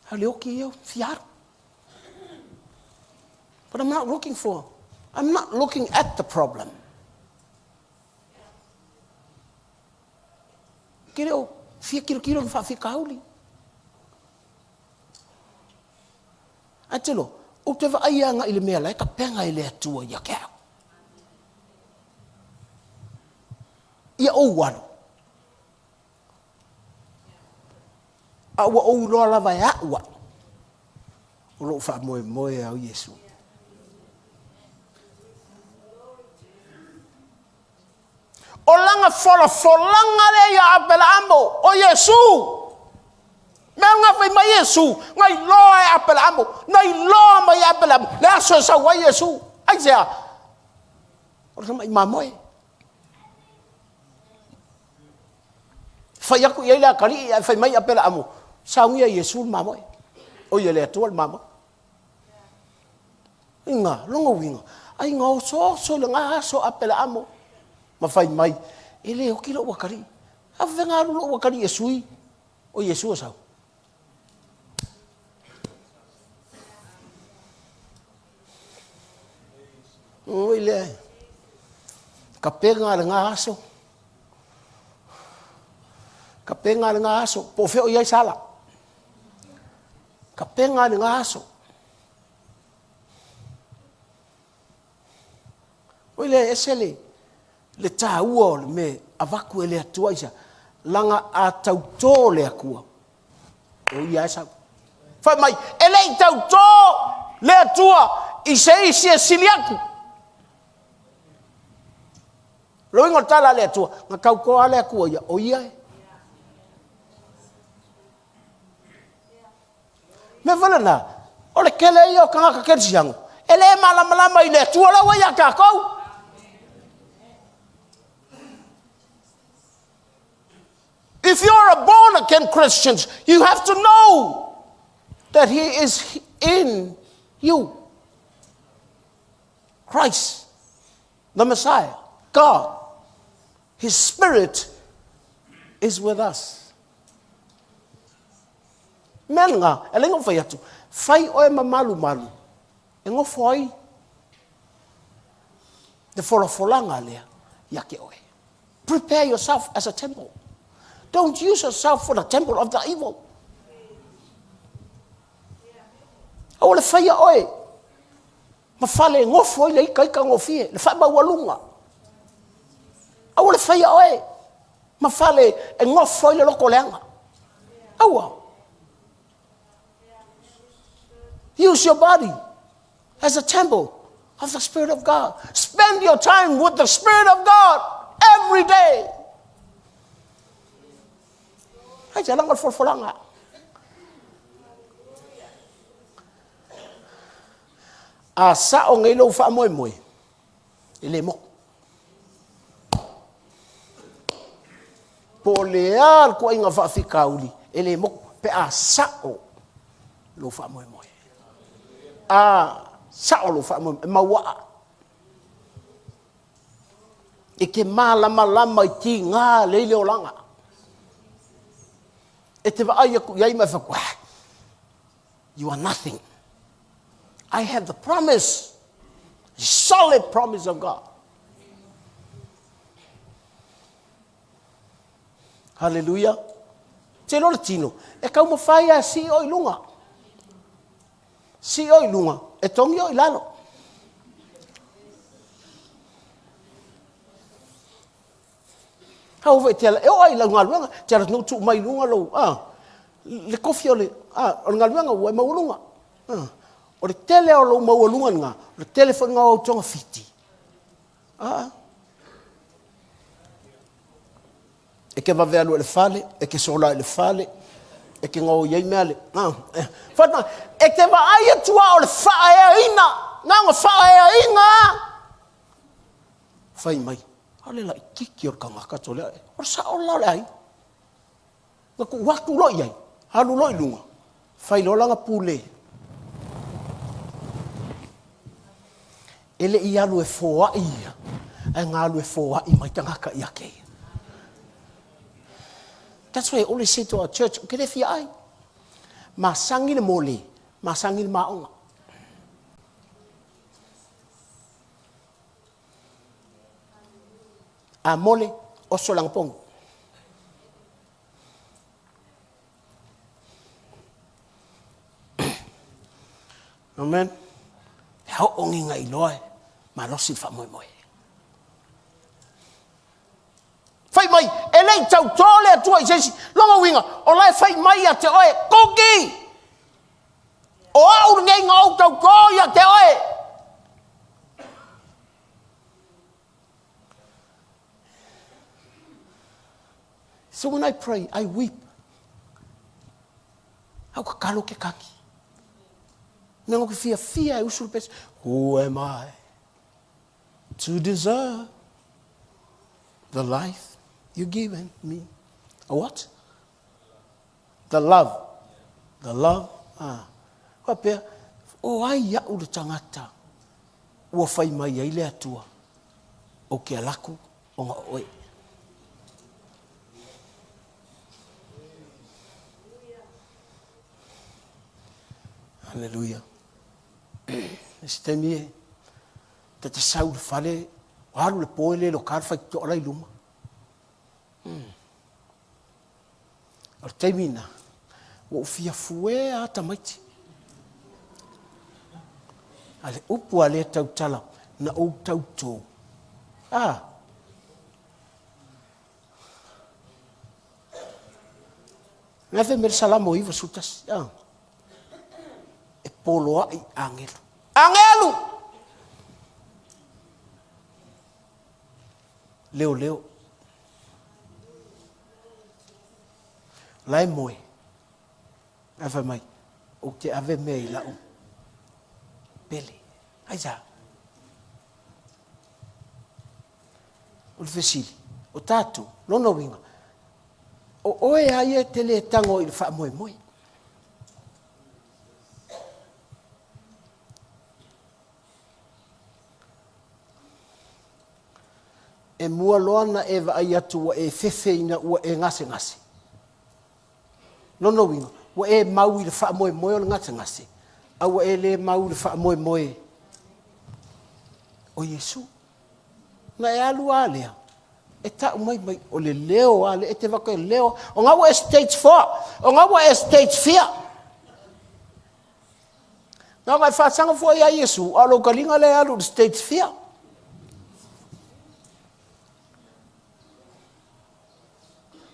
A o le oti ia o fia alu. But I'm not looking for, I'm not looking at the problem. Ke le o fia tilotilo i ni faafitauli. Ae te iloa, ou te vaai agai i le mea la e tapena e le Atua ia te au. Ia ou alu. A ua ou iloa lava e a'u a'u o lo'u faamoemoe a o Iesu. O lana folafolaga lea ia Aperaamo, o Iesu. Mea na fai mai Iesu, na iloa e Aperaamo, na iloa mai e Aperaamo le aso e sau ai Iesu. Aisea? O le tamai mamoe. Fai atu i ai le atalii ae fai mai Aperaamo, saunia e Iesu le mamoe. Oi e le Atua le mamoe. Ina, lona uiga, ai na osooso i lena aso Aperaamo ma fai mai, e le oti lou atalii. A faafefea ona alu lou atalii e sui o Iesu e sau? Oi lea, tapena lena aso, tapena lena aso, po o fea o i ai Sala. Tapena lena aso. Oi lea, ese le, le taua o le mea avatu e le Atua aisea? Leaga a tautō le Atua, o ia lava e sau. Fai mai, e le i tautō le Atua i se isi e sili atu. O le uiga o le tala a le Atua, na tautō lava le Atua ia, o ia e. Mea foi lena, o le tele ia o tagata kerisiano, e le malamalama i le Atua la ua ia tatou. If you're a born again Christian, you have to know that he is in you. Christ, the Messiah, God, His Spirit is with us. Mea lena, e ala ai ona ou fai atu, fai oe ma malumalu e nofo ai le folafolaga lea ia te oe. Prepare yourself as a temple. Don't use yourself for the temple of the evil. Aua le faia oe ma fale e nofo ai le itaita gofie, le faamaualuga. Aua le faia oe ma fale e gofo ai le loto leaga. Aua. Use your body as a temple of the Spirit of God. Spend your time with the Spirit of God every day. Ai te langa o le folafolaga. A sao nei lou faamoemoe, e le motu. Po o le a le tuuaiga faafitauli, e le motu pe a sao lou faamoemoe. A sao lou faamoemoe, e mauaa. E te malamalama i tiga lelei le olaga. E te vaai atu i ai ma e fai atu, ah, you are nothing. I have the promise, the solid promise of God. Hallelujah. Te loa le tino, e taumafai a sii o i luga. Sii o i luga, e togi o i lalo. Aua foi e te ala, e oo lava i lau galuega, e te alu atu nei ua tuu mai i luga lou, a, le kofi o le, a, o le galuega ua e maualuga. A, o le tele lava o lou maualuga lena, o le tele foi lena o au togafiti. A, e te vave alu ai i le fale, e te sola ai i le fale, e te gaoi ai mea a le, a, e, whana, e te vaai atu lava o le faaeaina, na ona faaeaina lava. Fai mai, o le laititi o le tagata tole ae, o le sao la o le aiga. Na tuu atu loa i ai, alu loa i luga, fai loa lana pule. E le i alu e foai ia, ae na alu e foai mai tagata ia te ia. That's why I always say to our church, ou te le fia ai. Masani le mole, masani le maoga. A mole, oso le agapogi. Amen. E aoogiga iloa e malosi le faamoemoe. Fai mai, e le i tautō le Atua i se isi. Lona uiga, o la e fai mai ia te oe, Kuki! O au lenei na ou tautō ia te oe. So when I pray, I weep. Au tatalo ke kaki. Mea ngo ke fiafia e usu le pese. Who am I to deserve the life you given me? A what? The love. The love. Ah. Faapea, o ai au le tagata ua fai mai ai le Atua, ou te ala atu ona o oe. Haleluia. Se taimi e, ta te sau i le fale, alu le po e le iloa ka le faitotoa la i luma. O le taimi lena, ua ou fia fuea lava tamaiti. A le upu a lea tautala, na ou tautō. Ah! Ngai fai mai le Salamo 91, ah. E poloai agelu. Agelu! Leoleo. La e moe. Ae fai mai, ou te ave mea i lau pele. Aisea? O le fesili, o tatou, lona uiga, o oe lava ia e te le tago i le faamoemoe. E mua loa ona e vaai atu ua e fefe ina ua e gasegase. Lona uiga, ua e mau i le faamoemoe o le gasegase, a ua e le mau i le faamoemoe o Iesu. Na e alu lava lea, e tau mai mai, o le leo lava lea, e te vaai atu, leo, o na ua e stage four, o na ua e stage fia. Na ona e faasaga fua ia Iesu, a o lou taliga lea e alu i le stage fia.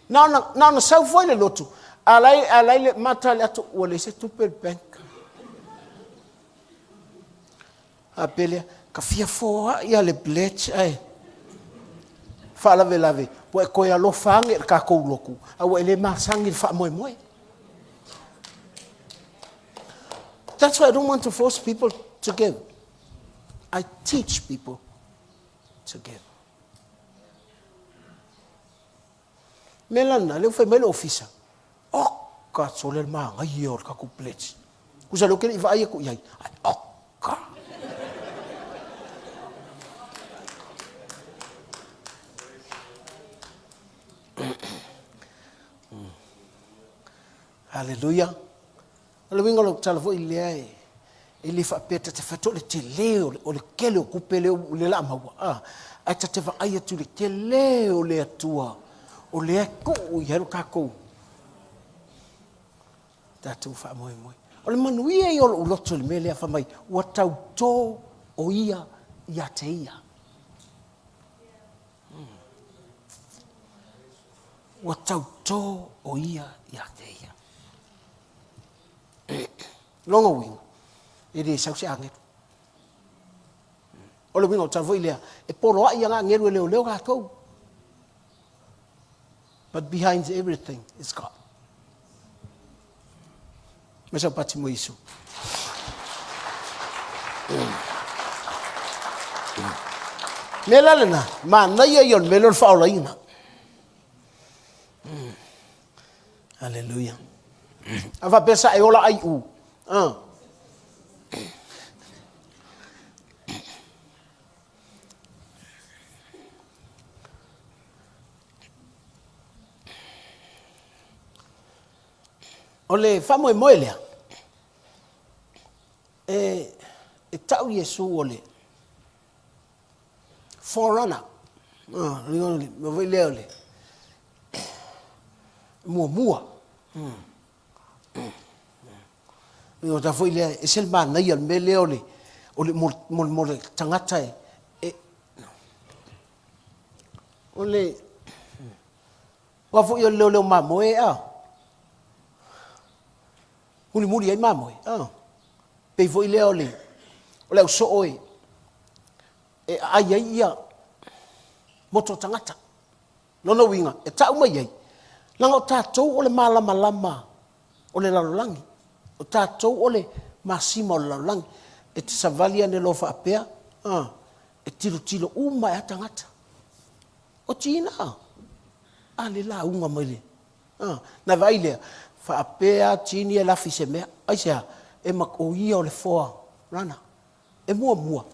Na ona, na ona sau foi le lotu, a la e, a la e le mata le ato, ua leai se tupe i le bank. Faapea lea, ka fia foai lava i le pledge ae faalavelave ua e toe alofa ane i le tatou lotu a ua e le masani i le faamoemoe. That's why I don't want to force people to give. I teach people to give. Mea la lena, lea ua fai mai le ofisa, oka sole le manaia o le tatou pledge. Tusa o lea ou te le i vaai atu i ai, ae oka. Haleluia. O le uiga o lau tala foi lea, e le faapea ta te fai atu o le tele o le tele o tupe lea o le a maua, a, ae ta te vaai atu i le tele o le Atua o lea e tuu i ai lo tatou tatou faamoemoe. O le manuia ia o lou loto i le mea lea, fai mai, ua tauto o ia ia te ia. Ua tauto o ia ia te ia. Lona uiga, e le sau se agelu. O le uiga o le tala foi lea, e poloai ana agelu e leoleo tatou. But behind everything is God. Mai sau pati mo Iesu. Mea la lena, manaia ia o le mea lea o le faaolaina. Aleluia. A faapea sa e ola ai u. Ah. O le faamoemoe lea, e, e tau Iesu o le forerunner. Ah, le mea foi lea o le muamua. Mm. O ta foi lea, e se le manaia le mea lea o le, o le, mo, mo, mo le tagata e, e o le, aua foi o le leoleo mamoe a, mulimuli ai mamoe, a, pei foi lea o le, o le au soo e, e aai ai ia moto o tagata. Lona uiga, e tau mai ai, leaga o tatou o le malamalama o le lalolagi, o tatou o le masima o le lalolagi. E te savali ane loa faapea, a, e tilotilo uma ai lava tagata. O Tina, a le lauga mai le, a, na vaai lea, faapea Tini e lafi i se mea. Aisea? E ma, o ia o le foa rana. E muamua,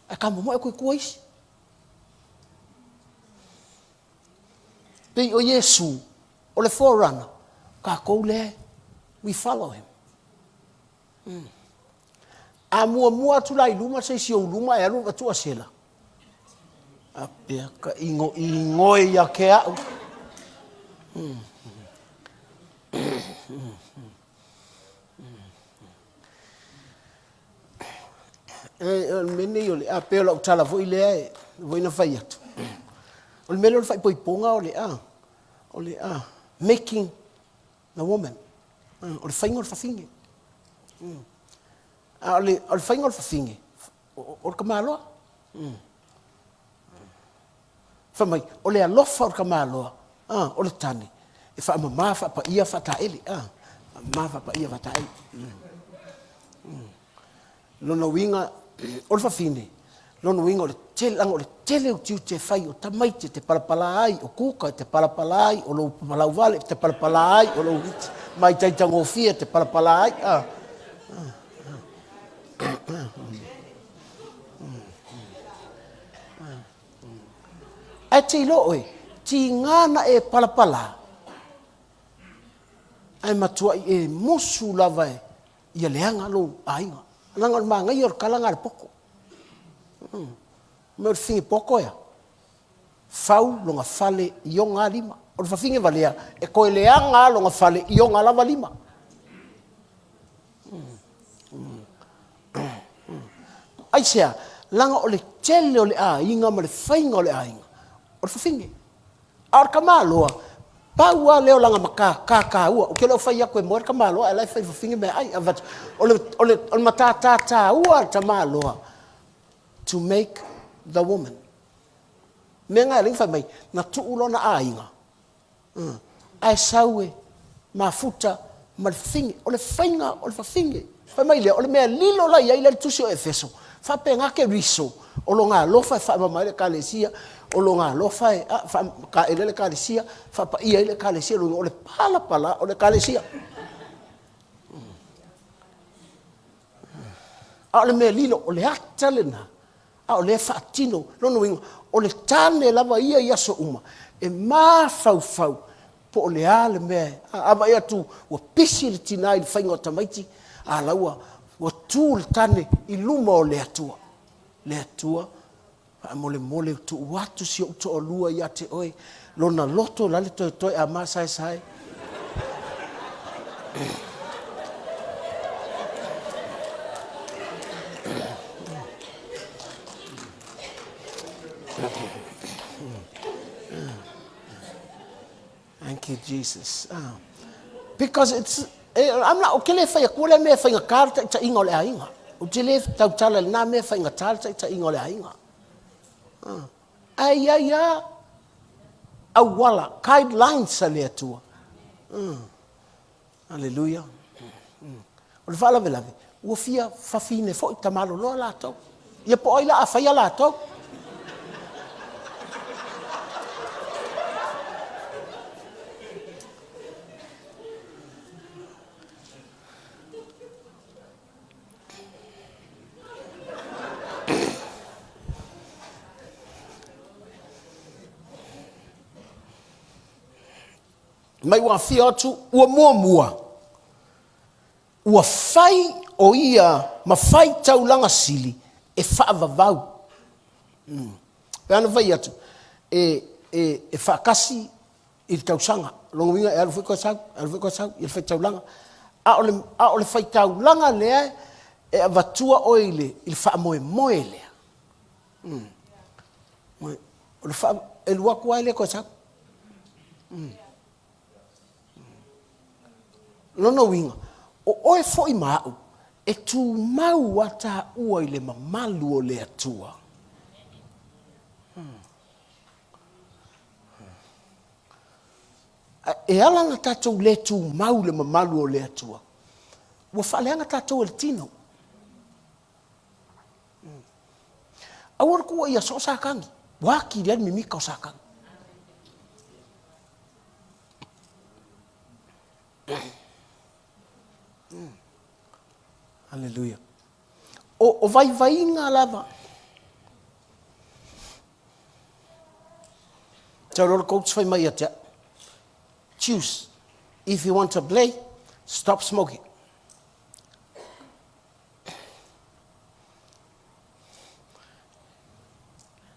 ae tamomoe atu i tua isi. Pei o Iesu, o le forerunner, tatou lea, we follow him. Mm. A muamua atu la i luma se isi ou luma e alu avatu asela. A pea ka ingo ingoe ia ke au. Mm. Mm. E, o le mea nei o le, a pei o lau tala foi lea e foi na fai atu. O le mea lea o le faaipoipoga o le, a, o le, a, making the woman. O le faiga o le fafine. Mm. A o le, o le faiga o le fafine, o, o le tamaloa. Mm. Fai mai, o le alofa o le tamaloa, a, o le tane, e faamama, faapaia, faataele, a, faamama, faapaia, faataele. Mm. Mm. Lona uiga, o le fafine, lona uiga o le tele, leaga o le tele o tiute e fai, o tamaiti e te palapala ai, o kuka e te palapala ai, o lou malauvale e te palapala ai, o lou maitaitagofie e te palapala ai, a, a, a, a. Ae te iloa oe, tiga na e palapala, ae matuai e musu lava e ia leaga lou aiga. Leaga o le manaia o le tala na a le poto. Mea o le fafine poto ea, fau lona fale i ona lima. O le fafine valea, e toe leaga lava lona fale i ona lava lima. Aisea? Leaga o le tele o le aiga ma le faiga o le aiga, o le fafine. A o le tamaloa, Pau lava lea o lana matata taua, ou te le o fai atu e moe le tamaloa ae la e fai fafine meaai. O le matata taua a le tamaloa, to make the woman. Mea na e ala ai ona fai mai, na tuu lona aiga, ae sau e mafuta ma le fafine. O le faiga o le fafine. Fai mai lea, o le mea lilo la e i ai le tusi o Efeso, faapena Keriso o lona alofa e faamama ai le Ekalesia, o lona alofa e faataele ai le Ekalesia, faapaia ai le Ekalesia, lona uiga o le palapala o le Ekalesia. A o le mea lilo, o le ata lena a o lea e faatino. Lona uiga, o le tane lava ia i aso uma, e mafaufau po o le a le mea. A vaai atu ua pisi le tina i le faiga o tamaiti, a la e ua tu le tane i luma o le Atua. Le Atua, faamolemole ua tuu atu si ou toalua ia te Oe, lona loto o le a le toetoe a masaesae. Thank you, Jesus. Ah. Because it's, eh, I'm not, ou te le fai atua lea mea e faigata le taitaiga o le aiga. Ou te le tautala i lena mea e faigata le taitaiga o le aiga. Ah. Ae i ai lava auala, guidelines a le Atua. Aleluia. O le faalavelave, ua fia fafine foi tamaloloa latou. Ia po o ai la a faia latou? Mai ua afio atu ua muamua, ua fai o ia ma fai taulaga sili e faavavau. Pe ana fai atu, e, e, e faatasi i le tausaga. O lona uiga e alu foi toe sau, alu foi toe sau i le faitaulaga. A o le, a o le faitaulaga lea e avatua oe i le, i le faamoemoe lea. Mm. O le faa, e alu atu lava e le toe sau. Mm. Lona uiga, o oe foi ma au, e tumau a taua i le mamalu o le Atua. Mm. E ala ona tatou le tumau i le mamalu o le Atua, ua faaleaga tatou e le tino. Aua le tuua ia soo Satani. Ua atili ai le mimita o Satani. Aleluia. O, o vaivaiga lava. Sau loa le coach fai mai ia te au, choose, if you want to play, stop smoking.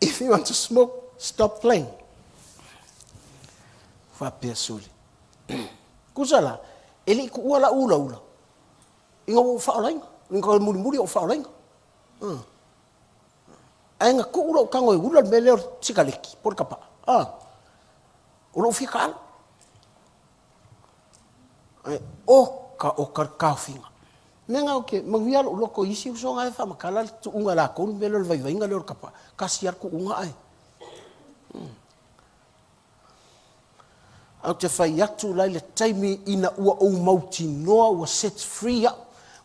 If you want to smoke, stop playing. Faapea suli. Tusa la, e le i tuua lau ulaula, ina ua ou faaolaina, ina ua mulimuli ou faaolaina. Ae na tuu lou tago e ula le mea lea o le sikaleki po o le tapaa, a, o lou fia taalo. Ae oka oka le taofiga. O le mea lena ou te manuia lou loto i isi uso na e faamatala le tuuga e latou le mea lea o le vaivaiga lea o le tapaa. Tasi lava le tuuga ae. Ae ou te fai atu la i le taimi ina ua ou mautinoa ua set free au,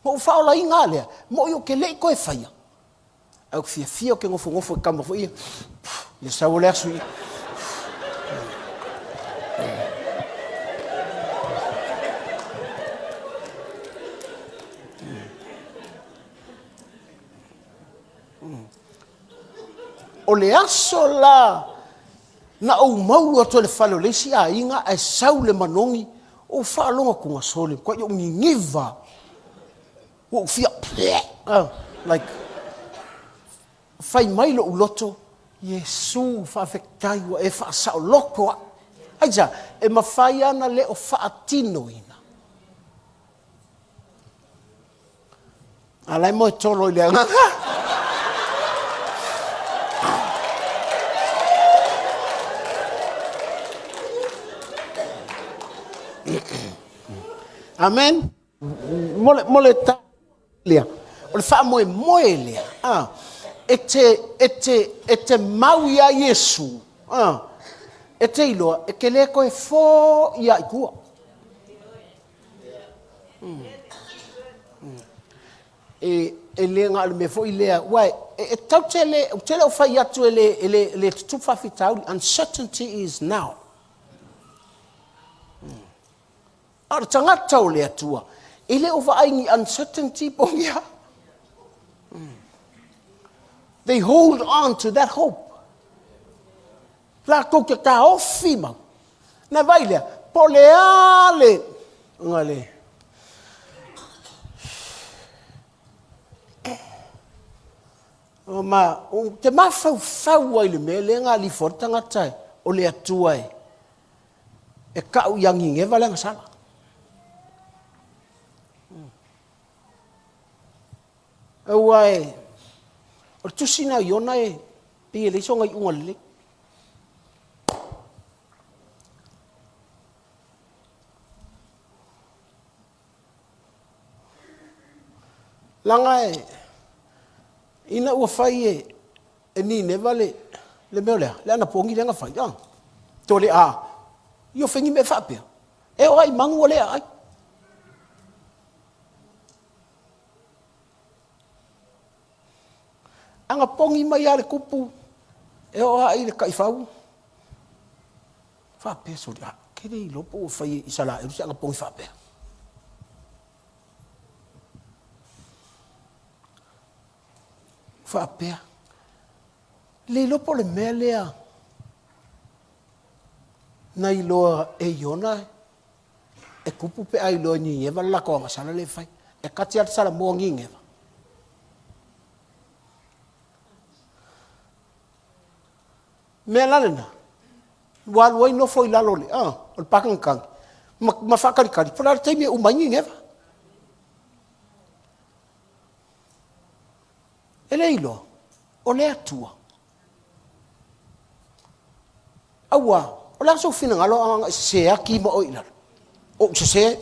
na ou faaolaina lava lea, mo'i ou te le i toe faia, ae ou te fiafia ou te nofonofo i kama foi ia, ia sau o le aso ia. O le aso la na ou maulu atu ai i le fale o le isi aiga ae sau le manogi, ou faalogo atu na sole, matuai ou niniva. Ua ou fia like fai mai lou loto, Iesu faafetai ua e faasaoloto au. Aisea? E mafai lava ona le o faatinoina. A la e moe tolo i le agaga. Amen. Mo le, mo le ta lea, o le faamoemoe lea, a, e te, e te, e te mau iā Iesu, a, e te iloa, e te le toe fo'i lava i tua. E, e le na o le mea foi lea, aua e, e tatou te le, ou te le o fai atu e le, e le, e le tutupu faafitauli, uncertainty is now. A o le tagata o le Atua, e le o vaai i ni uncertainty po o ni a. They hold on to that hope. Latou te taofi mau. Na vai lea, po o le a le, ona le, ma, ou te mafaufau ai i le mea lea na alifo ai le tagata o le Atua e, e tau ia Nineva le agasala. Aua e, o le tusi lena o Iona e pei e leai sona iuga lelei. Leaga e, ina ua fai e, e Nineva le, le mea o le a? Le anapogi lea na fai, a? To le a, i o fai ni mea faapea. E oo lava i manu ua le aai. A na pogi mai lava le tupu e oo lava i le taifau, faapea, sole, a, ou te le iloa po ua fai e Isaraelu se anapogi faapea. Faapea, le iloa po o le mea lea na iloa e Iona e tupu pe a iloa e Nineva le latou agasala lea e fai. E kati lava le salamoa Nineva. Mea la lena, ua alu ai nofo i lalo o le, o le pakagikagi ma, ma faatalitali po o le a le taimi e uma ai Nineva. E le iloa, o le Atua. Aua, o le a sou finagalo a na e sese ati ma oe i lalo? Ou sese?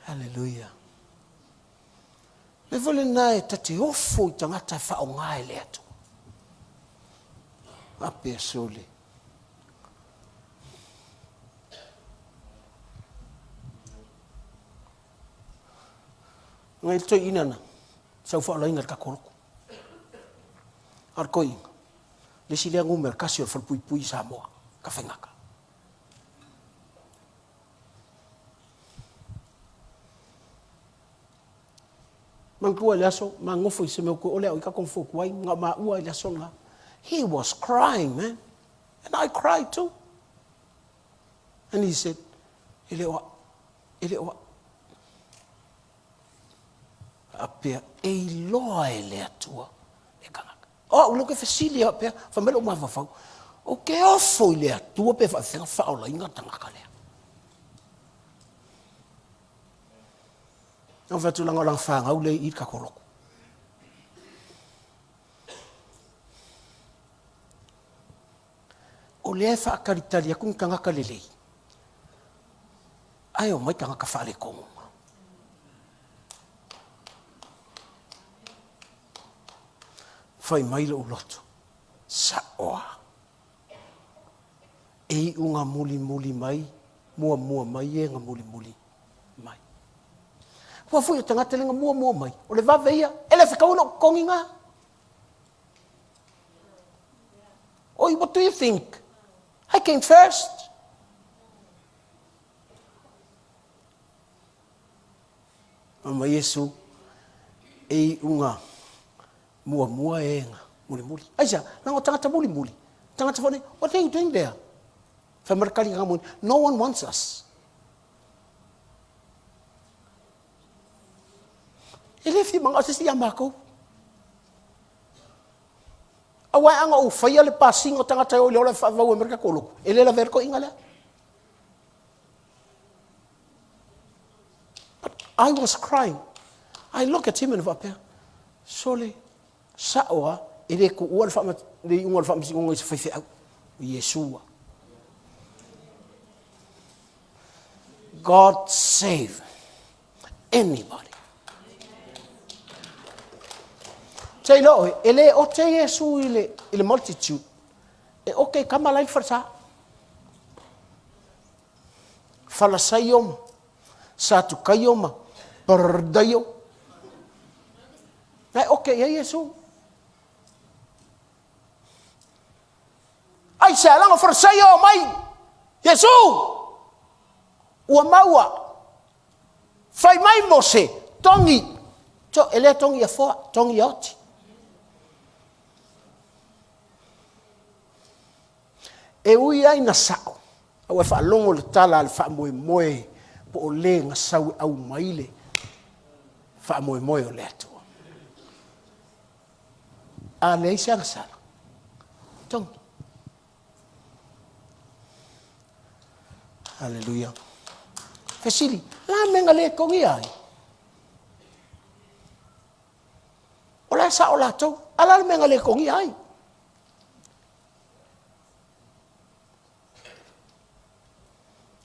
Haleluia. Le foi lena e ta te ofo i tagata e faaaoga e le Atua. Faapea sole. Ngai le toeaina na sau faaolaina i le tatou lotu. A o le toeaina, le isi lea numera tasi o le falepuipui i Samoa, Tafaigata. Manatua i le aso, ma nofo i se mea o toe ole au i ka kong tuai, na o maua i le aso lena. He was crying, man. And I cried too. And he said, e le o au, e le o au. Faapea, e iloa e le Atua le tagata. O au lea ou te fesili lava pea, fai mai lou mafaufau, ou te ofo i le Atua pe faapefea ona faaolaina le tagata lea. Na ou fai atu leaga o lana fanau lea i i le tatou lotu. O lea e faatalitali atu ni tagata lelei, ae omai tagata faaletonu. Fai mai lou loto, sa'o a. E iu na mulimuli mai, muamua mai e na mulimuli mai. Aua foi o tagata lea na muamua mai, o le vave ia, e le fetaui lou totogi na. Oi, what do you think? I came first. Fai mai Iesu, e iuga muamua e na mulimuli. Aisea? Leaga o tagata mulimuli, tagata foi nei, what are you doing there? Fai mai le tali na moni, no one wants us. E le fia manao se isi ia matou. Aua e ana ou faia le pasiga o tagata e o i le ola e faavavau ai mai le tatou lotu, e le lavea le toeaina lea. But I was crying. I look at him and faapea, Sole, sa'o lava, e le tuua le le iuga o le faamasinoga i se faifeau, o Iesu lava. God save anybody. Se i loe, e le ote Iesu i le, i le multitude, e ote i tama la i le falesa. Falasaio ma Satukaio ma Pardaio. Na e ote i ai Iesu. Aisea? Leaga o Farisaio e omai, Iesu! Ua maua, fai mai Mose, togi, to, e le togi ia foa, togi ia oti. E ui lava ina sao, a ua e faalogo i le tala a le faamoemoe po o le na sau e aumai le faamoemoe o le Atua. A leai se agasala, togi. Haleluia. Fesili, la mea na le togia ai? O la e sao latou, a la le mea na le togia ai?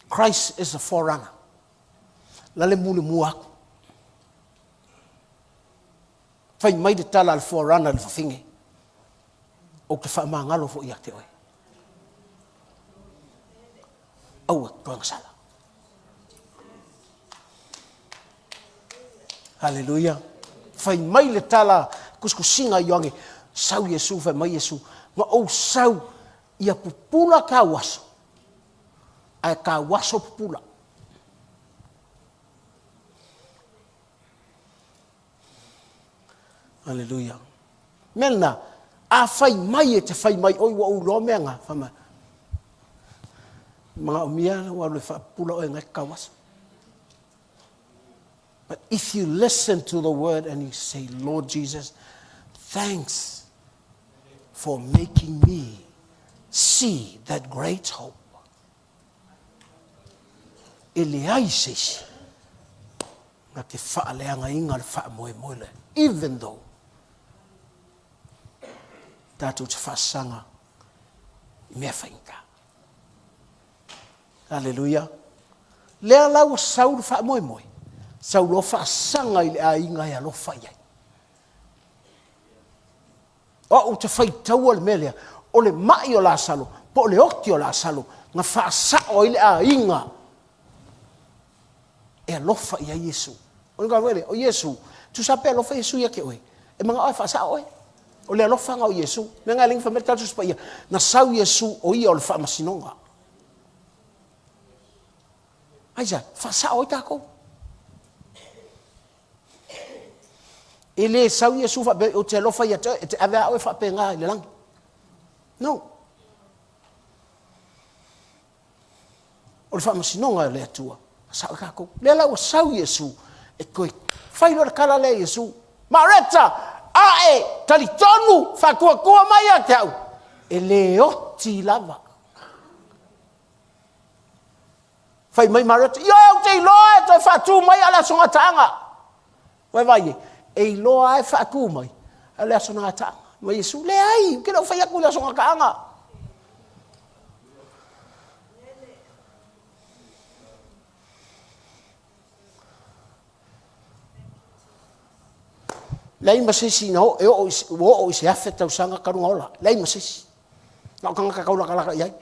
Christ is the forerunner. La le mulimua atu. Fai mai le tala a le forerunner i le fafine, ou te faamagalo foi ia te oe. Aua te toe agasala. Haleluia. Fai mai le tala kusikusiga a Ioane, sau Iesu, fai mai Iesu, na ou sau ia pupula tau aso, ae tau aso pupula. Aleluia. Mea lena, a fai mai e te fai mai oi ua ou iloa mea na, fai mai, manaomia ua alu e faapupula oe na e tatau aso. But if you listen to the word and you say, Lord Jesus, thanks for making me see that great hope. E leai se isi na te faaleagaina le faamoemoe lea, even though tatou te faasaga i mea faigata. Aleluia. Lea la ua sau le faamoemoe, sau loa faasaga i le aiga e alofa i ai. O au ou te faitaua le mea lea, o le mai o Lasalo, po o le oti o Lasalo, na faasao ai le aiga e alofa i ai Iesu. O le mea lea, o Iesu, tusa pe alofa Iesu ia te oe, e manao e faasao oe. O le alofa na o Iesu. Mea na e alii fai mai le Tala Tusi Paia, na sau Iesu o ia o le faamasinoga. Aisea? Faasao ai tatou. E le sau Iesu faapea, ou te alofa ia te oe, e te ave a oe faapena i le lagi. No. O le faamasinoga o le Atua, sao i tatou. Lea la ua sau Iesu, e toe fai loa le tala lea Iesu, Mareta, ae, talitonu, faatuatua mai ia te au, e le oti lava. Fai mai Mareta, ioe ou te iloa e toe faatu mai a le Aso Gataaga. Ua e vaai i ai? E iloa lava e faatu mai a le Aso Gataaga. Ma Iesu, leai, ou te le o fai atu i le Aso Gataaga. Leai ma se isi na oo, e oo, ua oo i se 1000 tausaga talu ona ola. Leai ma se isi. Na o tagata taulatalata i ai.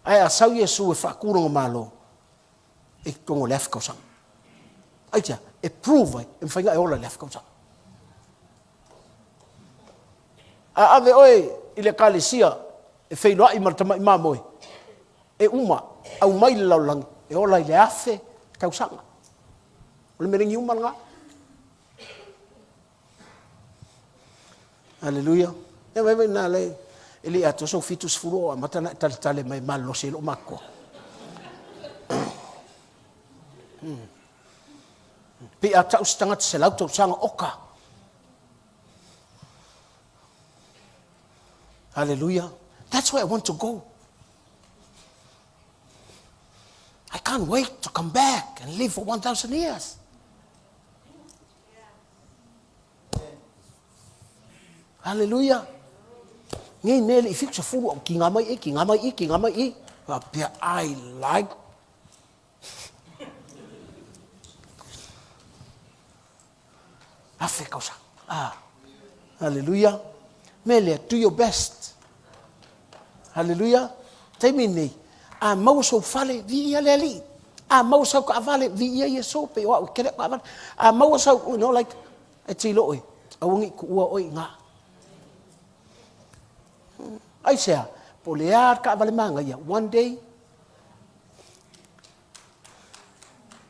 Ae a sau Iesu e faatu lona Malo, e i totonu o le 1000 tausaga. Aitea? E prove ai, e mafai ona e ola i le 1000 tausaga. A ave oe i le ekalesia e feiloai ma le tamai mamoe, e uma, aumai le lalolagi, e ola i le 1000 tausaga. O le meleniuma lena. Aleluia. E vai vai nā le e le atoa sou 70 o amata na e taletale mai malolosi ai lou matutua. Pei a tau se tagata 100 tausaga oka. Hallelujah. That's where I want to go. can't wait to come back and live for 1,000 years. Hallelujah. Nei mea le i 70 au ki ngā mai i, ki ngā mai i, ki ngā mai i. Faapea, I like. Afe kausaga. Ah. Hallelujah. Mea lea, do your best. Hallelujah. Taimi nei, a maua sou fale, viia le Alii. A maua sau kaavale, viia Iesu, pei o au e kele au kaavale. A maua sau, you know, like, e te iloa oe, aua ne i tuua oe i ina. Aisea? Po o le a le kaavale manaia, one day,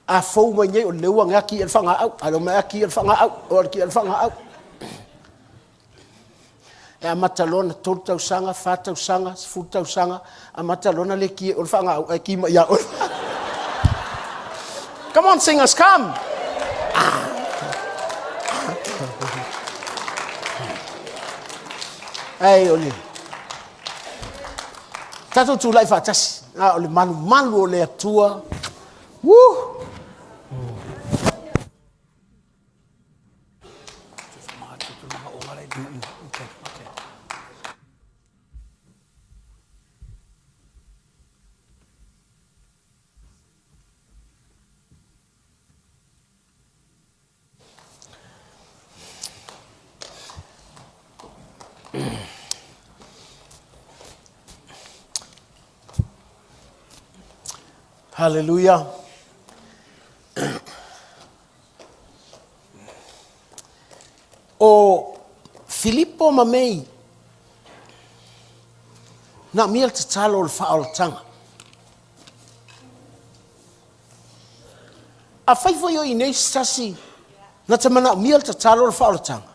A fou mai nei o le ua ake i le fagaau, a le mai ake i le fagaau, o le ki i le fagaau. E amata loa ona tolu tausaga, fa tausaga, sefulu tausaga, amata loa ona le ki o le fagaau, ae ki mai ia oe. Come on, singers, come! Ai, o le... Tatou tulai faatasi. A o le malumalu o le Atua. Woo! Okay, okay. Hallelujah. O Filipo ma Mei, na mia le tatalo o le faaolataga. Afai foi o i inei se tasi na te manaomia le tatalo o le faaolataga,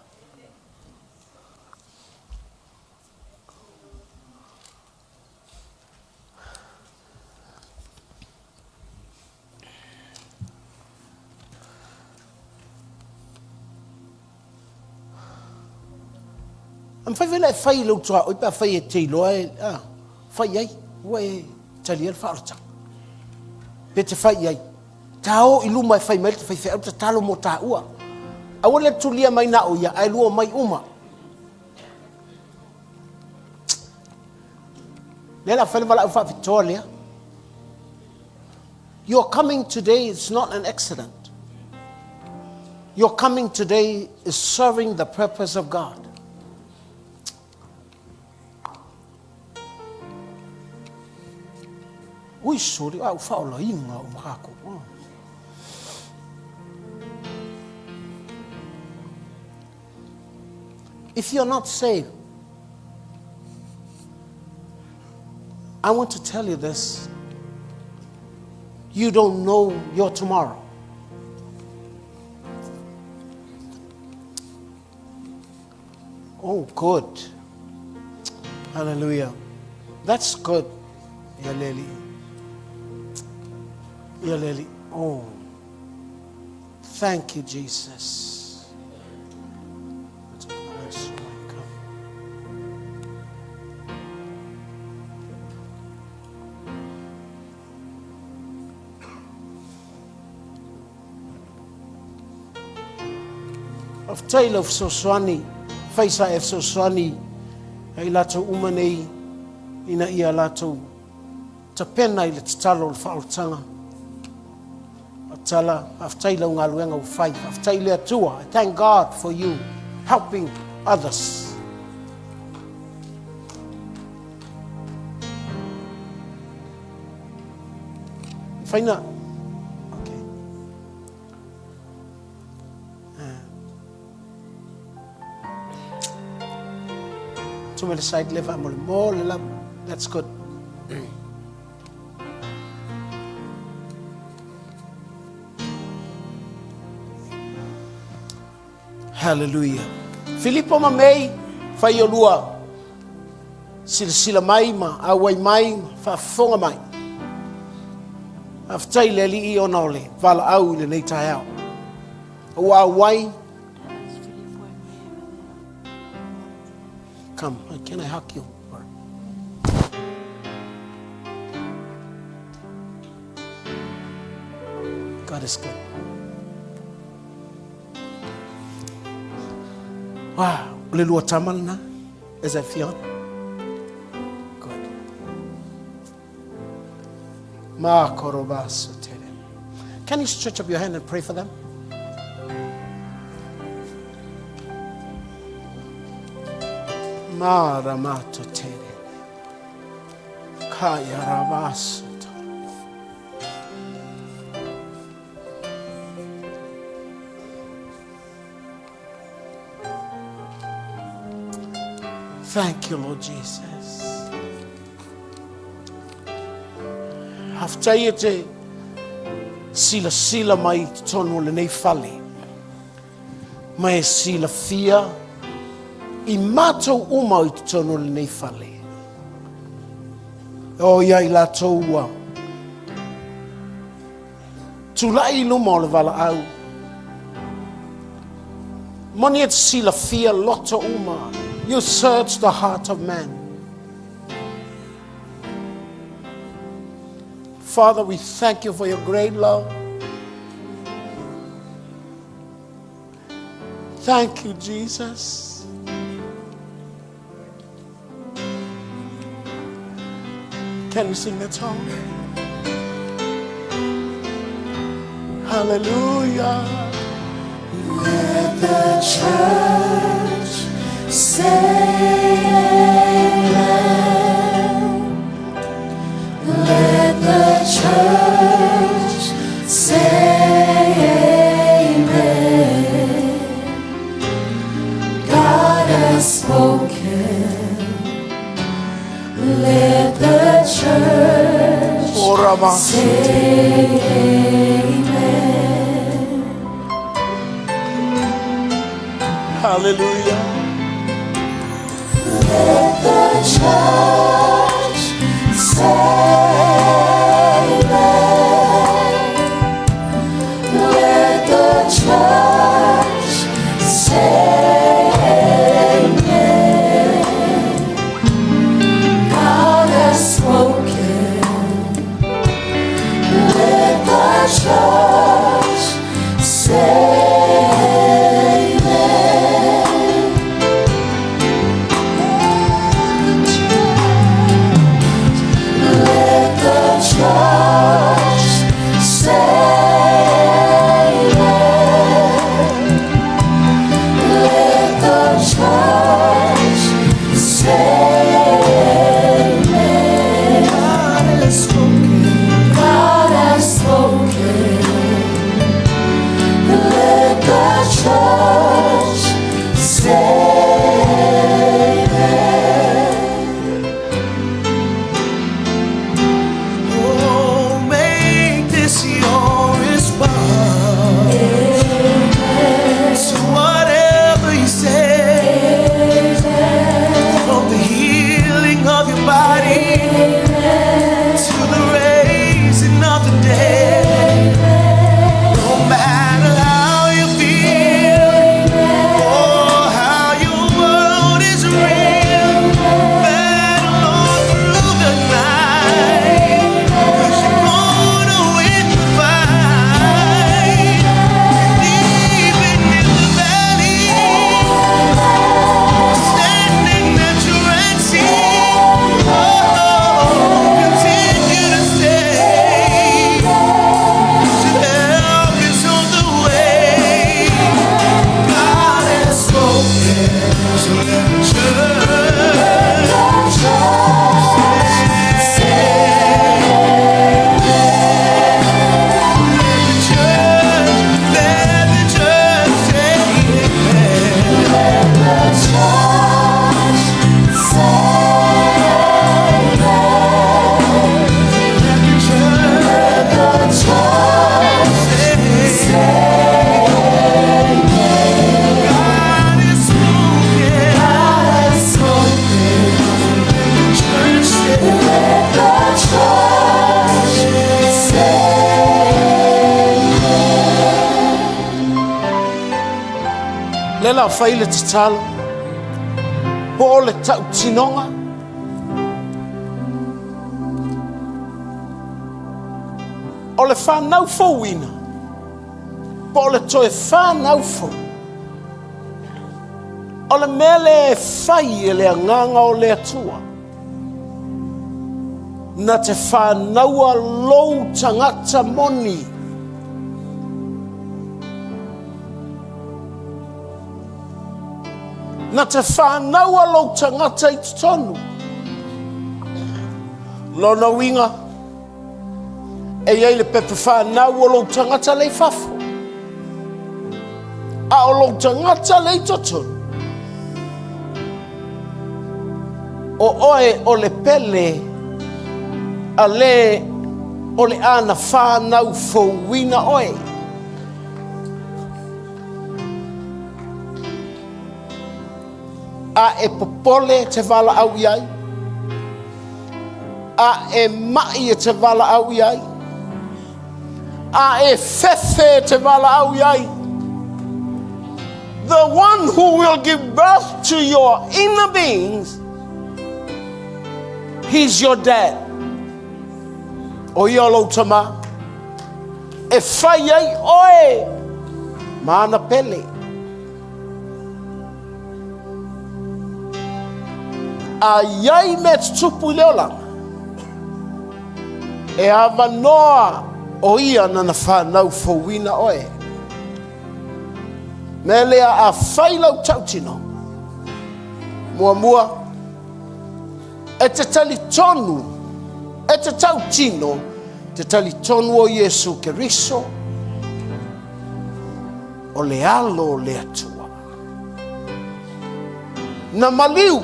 A mafai foi ona e fai i lou tuaoi pe afai e te iloa e, a, fai i ai, ua e talia le faaolataga. Pe te fai i ai. Ta o i luma e fai mai le faifeau tatalo mo taua. Aua le tulia mai na o ia, ae lua omai uma. Lea la fai le valaau faapitoa lea. Your coming today is not an accident. Your coming today is serving the purpose of God. Ui, sorry, a u whaolainga o makako. Oh. If you're not saved, I want to tell you this. You don't know your tomorrow. Oh, good. Hallelujah. That's good. Yaleli. Yaleli. Oh. Thank you, Jesus. Faafetai i lau fesoasoani, fai sa e fesoasoani ai latou uma nei ina ia latou Tapena i le tatalo o le faaolataga. Tala, faafetai i lau galuega ua fai. Faafetai i le Atua. I thank God for you helping others. Whaina. Okay. Tuu mai le side lea faamolemole lava. That's good. Hallelujah. Filipo ma Mei, fai o lua silasila mai ma auai mai ma faafofoga mai. Faafetai le Alii ona o le valaau i lenei taeao. Ua auai. Come, can I hug you? God is good. Wow, o le lua tama lena. Is that Fiona? Good. Ma korobaso tere. Can you stretch up your hand and pray for them? Ma ramato tere. Kaya rabaso Thank you, Lord Jesus. Haftai e te sila sila mai i totonu o lenei fale. Ma e silafia i mātou uma i totonu o lenei fale. E o ia i lātou ua tulai i luma o le valaau. Moni e te silafia loto uma. You search the heart of man. Father, we thank you for your great love. Thank you, Jesus. Can we sing that song? Hallelujah. Let the church say amen. Let the church say amen. God has spoken. Let the church say amen. Hallelujah. Let the church say amen. Let the church say amen. God has spoken. Let the church say amen. Let the church say amen. Let the church say amen. God has spoken. God has spoken. Let the church say amen. Oh, make this your response to whatever you say. From the healing of your body to the raising of the dead. No matter how you feel or how your world is real, battle on through the night. 'Cause you're gonna win the fight. Even in the valley, standing at your Red Sea. Oh, continue to say, 'cause your help is on the way. God has spoken, so let the church say, let the church say amen. The church say amen. Let the church The church say, God has spoken. has spoken. Church say, Let the church say Le la fai le tatalo. Po o le tautinoga. O le whanau fouina. Po o le toe fanau fou. O le mea lea e fai e le Agaga o le Atua, na te fanaua lou tagata moni. Na te fanaua lou tagata i totonu. Lona uiga, E i ai le pepa fanau o lou tagata lea i fafo, a o lou tagata lea i totonu, o oe o le pele a le o le a na fanau fouina oe. A e popole e te valaau i ai, a e maʻi e te valaau i ai, a e fefe e te valaau i ai. The one who will give birth to your inner beings, he's your dad. O ia o lou tama, e fai ai oe ma ana pele. A i ai mea tutupu i le olaga, e avanoa o ia nana fanau fouina oe. Mea lea a fai lau tautino, muamua, e te talitonu, e te tautino, te talitonu o Iesu Keriso, o le alo o le Atua. Na maliu,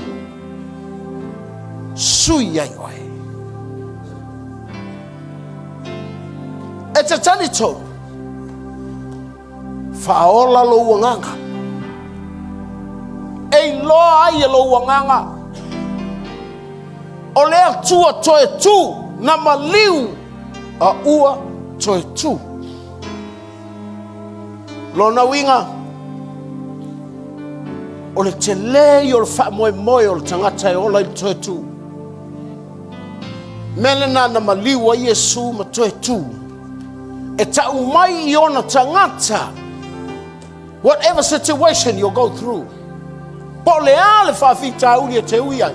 sui ai oe. E te talitonu, faaola lou agaga. E iloa ai e lou agaga, o le Atua toe tū, na maliu a ua toe tū. Lona uiga, o le tele ia o le faamoemoe o le tagata e ola i le toe tū. Mea lena na maliu ai Iesu ma toe tū. E tau mai i ona tagata, whatever situation you go through, po o le a le faafitauli e te ui ai,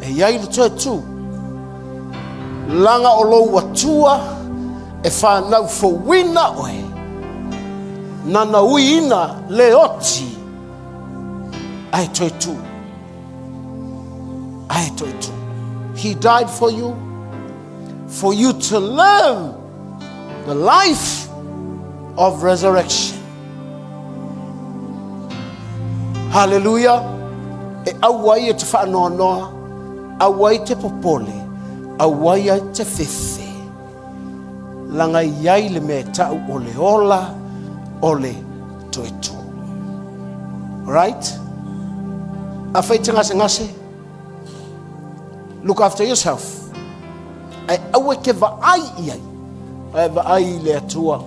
E i ai le toe tū, laga o lou Atua e whanau fouina oe, nana uiina le oti, ae toe tū. Ae toe tū. He died for you, for you to live the life of resurrection. Hallelujah! E aua ai e te whaanoanoa, aua ai te popole, aua ai te whewhe. Langa i ai le mea e tau o le ola, o le toe tū. Right? A whai te ngase ngase, look after yourself. Ae aua ke vaai i ai, ae vaai i le Atua.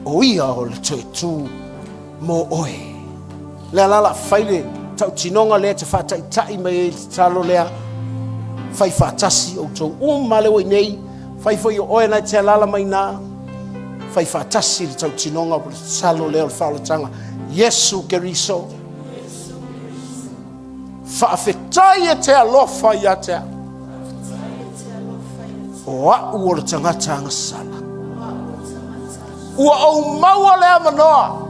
O ia o le toe tū mō oe. Lea la la fai le tautinoga lea te whātaitai mai ai le tatalo lea. Fai whātasi o tau uma le oi nei. Fai foi o oe nai te alala mai nā. Fai whātasi le tautinoga o le tatalo lea o le whaolatanga. Iesu Keriso. Faafetai e te alofa ia te au. O a'u o le tagata agasala. Ua ou maua le avanoa.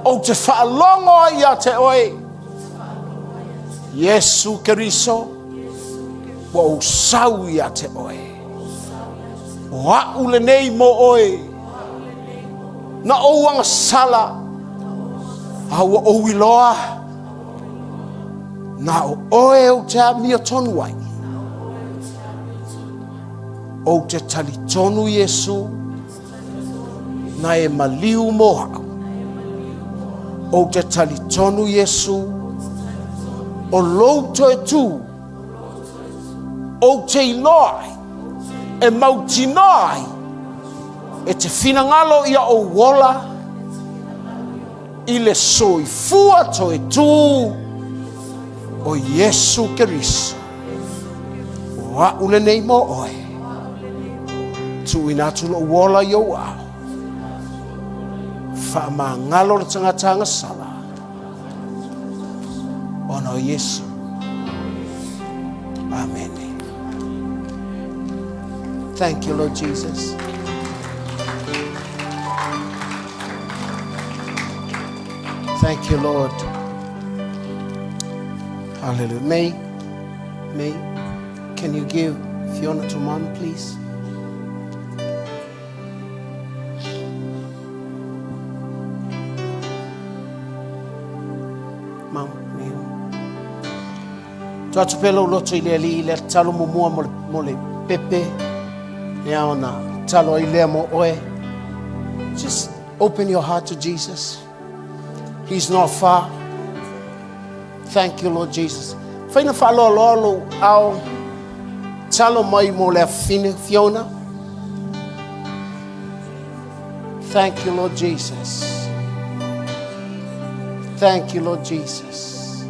Ou te faalogo ai ia te oe. Iesu Keriso, ua ou sau ia te oe. O a'u lenei mo oe. Na ou agasala, a ua ou iloa, na o oe ou te amio tonu ai. Ou te talitonu Iesu, na e maliu mō au. Ou te talitonu Iesu, o lou toe tū, ou te iloa ai, e mautinoa ai, e te finagalo ia ou ola i le soifua toe tū o Iesu Keriso. O a'u lenei mō oe. Tuuina atu lou ola i ou aao. Faamagalo le tagata agasala ona o Iesu. Amene. Thank you, Lord Jesus. Thank you, Lord. Hallelujah. May, May, can you give Fiona to mom, please? Mom, may you. Tuu atu pea lou loto i le Alii i le talo muamua mo le, mo le pepe. Ia ona talo ai lea mo oe. Just open your heart to Jesus. He's not far. Thank you, Lord Jesus. Fai na faaloaloa lou ao talo mai mo le afine, Fiona. Thank you, Lord Jesus. Thank you, Lord Jesus.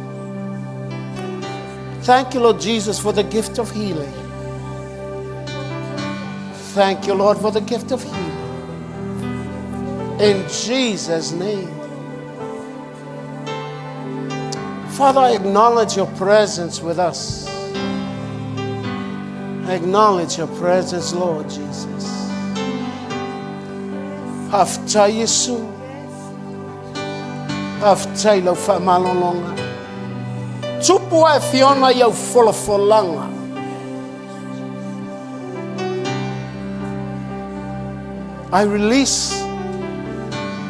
Thank you, Lord Jesus, for the gift of healing. Thank you, Lord, for the gift of healing. In Jesus' name. Father, I acknowledge your presence with us. I acknowledge your presence, Lord Jesus. Faafetai Iesu. Faafetai lau faamalologa. Tupu ae Fiona i au folafolaga. I release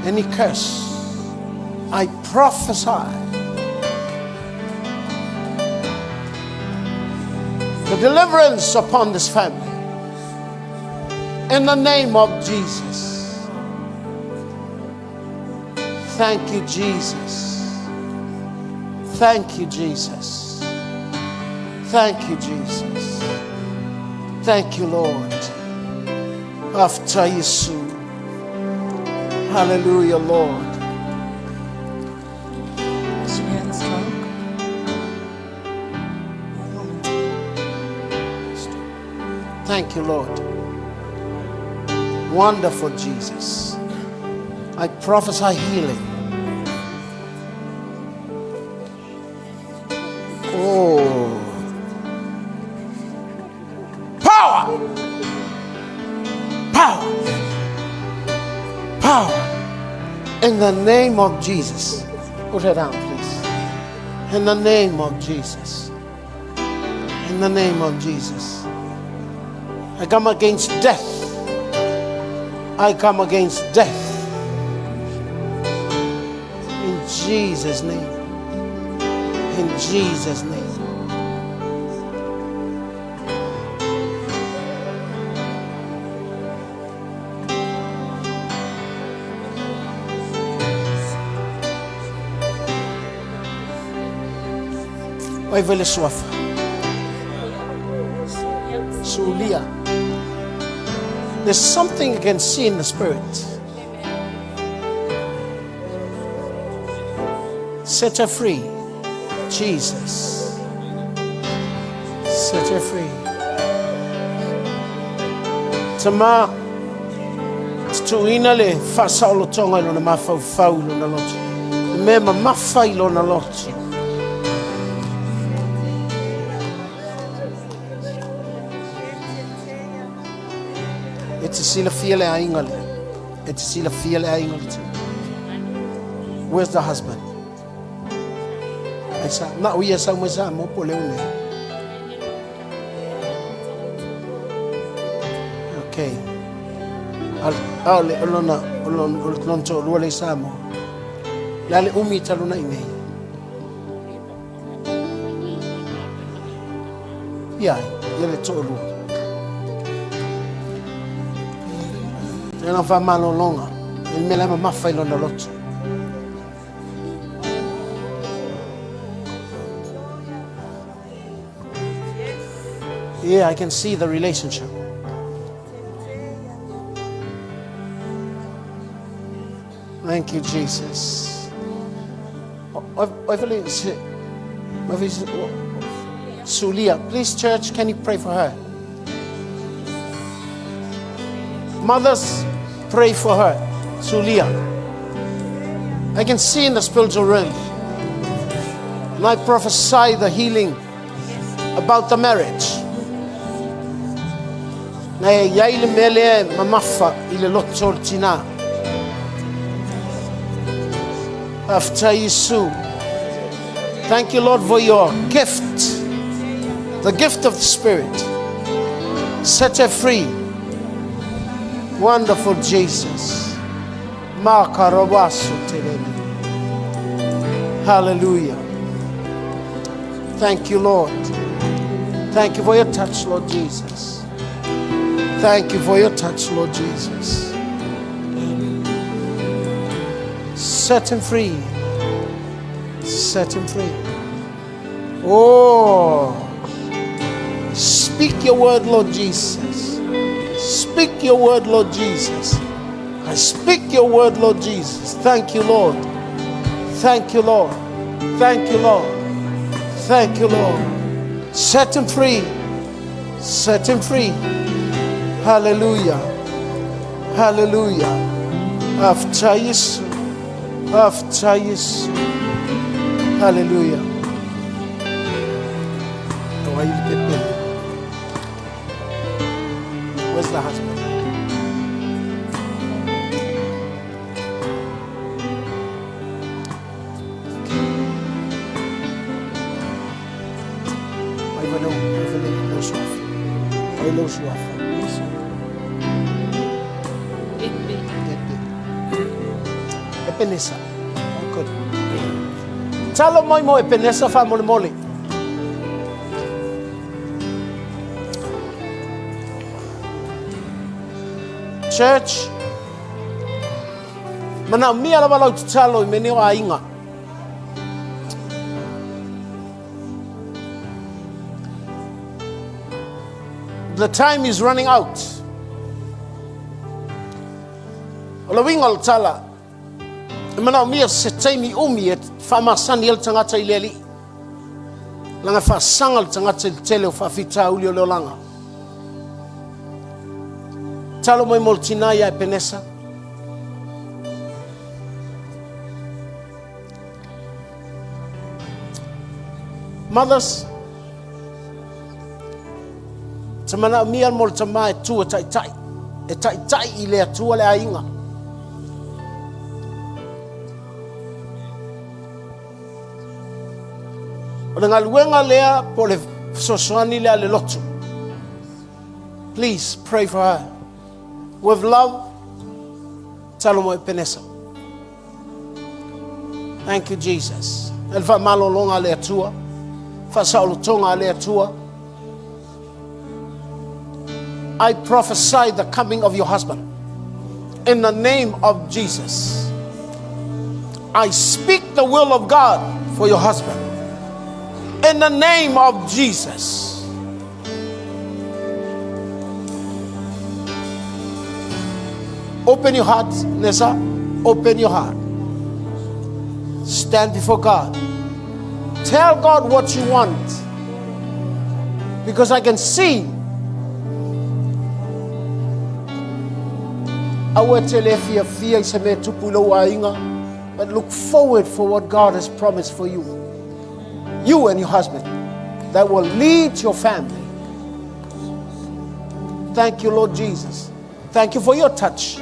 any curse. I prophesy the deliverance upon this family. In the name of Jesus. Thank you, Jesus. Thank you, Jesus. Thank you, Jesus. Thank you, Lord. Faafetai Iesu. Hallelujah, Lord. She had a stroke. Thank you, Lord. Wonderful Jesus. I prophesy healing. Oh. Power! Power! Power! In the name of Jesus. Put her down, please. In the name of Jesus. In the name of Jesus. I come against death. I come against death. In Jesus' name. In Jesus' name. Oi vele suafa. Sulia. There's something you can see in the spirit. Set her free. Jesus. Set her free. Tama, tutuina le faasaolotoga i lona mafaufau i lona loto. Le mea mamafa i lona loto. E te silafia le aiga lea. E te silafia le aiga le tino. Where's the husband? Ai sa, na o ia sau mai sa mo po leo nei. Okay. Al, a le olona, olona, olona to'alua le Samoa. Le a le umi talu na i nei. Ia, ia le to'alua. E na whamalolonga. E le mea lai mamafa i lona loto. Yeah, I can see the relationship. Thank you, Jesus. Sulia, please, church, can you pray for her? Mothers, pray for her. Sulia. I can see in the spiritual realm. And I prophesy the healing about the marriage. Na e iai le mea lea e mamafa i le loto o le tinā. Faafetai Iesu. Thank you, Lord, for your gift, the gift of the Spirit. Set her free. Wonderful Jesus. Makarawaso tereme. Hallelujah. Thank you, Lord. Thank you for your touch, Lord Jesus. Thank you for your touch, Lord Jesus. Set him free. Set him free. Oh, speak your word, Lord Jesus. Speak your word, Lord Jesus. I speak your word, Lord Jesus. Thank you, Lord. Thank you, Lord. Thank you, Lord. Thank you, Lord. Set him free. Set him free. Hallelujah. Hallelujah. Faafetai Iesu. Faafetai Iesu. Hallelujah. O ai le pepele. Where's the husband? Ai vale ai vale lau suafa. Ai lau suafa. Epe. Epe. Epenesa. Oh, good. Talo mai mo Epenesa faamolemole. Church, manaomia lava lau tatalo i mea nei o aiga. The time is running out. O le uiga o le tala, e manaomia se taimi umi e faamasani ai le tagata i le Alii. Leaga e faasaga le tagata i le tele o faafitauli o le olaga. Talo mai mo le tinā ia Epenesa. Mothers, te manaomia mo le tama e tu e taitai, e taitai i le Atua le aiga. O le galuega lea po o le fesoasoani lea a le lotu. Please pray for her. With love, talo mo Epenesa. Thank you, Jesus. E le faamalologa a le Atua, faasaolotoga a le Atua. I prophesy the coming of your husband. In the name of Jesus. I speak the will of God for your husband. In the name of Jesus. Open your heart, Nessa. Open your heart. Stand before God. Tell God what you want. Because I can see Aua e te le fiafia i se mea tupu i lou aiga, but look forward for what God has promised for you. You and your husband. That will lead your family. Thank you, Lord Jesus. Thank you for your touch.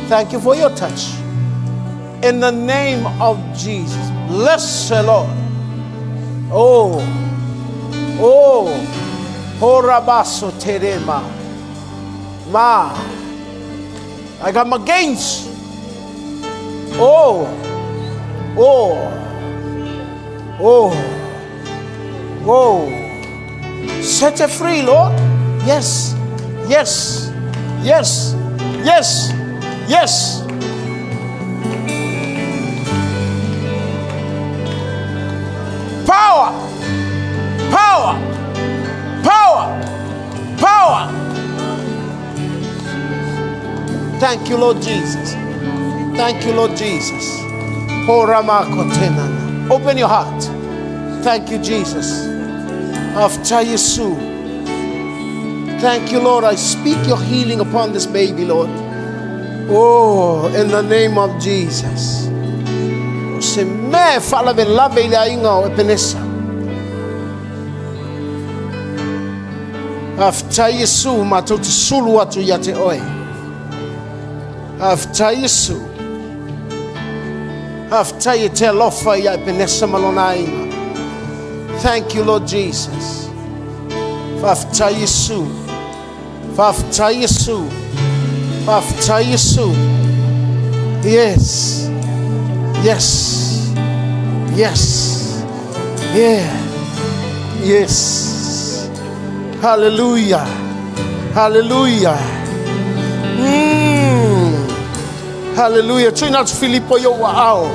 Thank you for your touch. In the name of Jesus. Bless the Lord. Oh, oh, horabaso terema. Ma, I come against. Oh, oh, oh, oh. Set her free, Lord. Yes, yes, yes, yes, yes. Power, power, power, power. Thank you, Lord Jesus. Thank you, Lord Jesus. Horamakotenana. Open your heart. Thank you, Jesus. Faafetai Iesu. Thank you, Lord. I speak your healing upon this baby, Lord. Oh, in the name of Jesus. O se mea e faalavelave i le aiga o Epenesa. Faafetai Iesu matou te sulu atu ia te oe. Faafetai Iesu. Faafetai e te alofa ia Epenesa ma lona aiga. Thank you, Lord Jesus. Faafetai Iesu. Faafetai Iesu. Faafetai Iesu. Yes. Yes. Yes. Yeah. Yes. Hallelujah. Hallelujah. Hallelujah. Tuina atu Filipo i ou aao.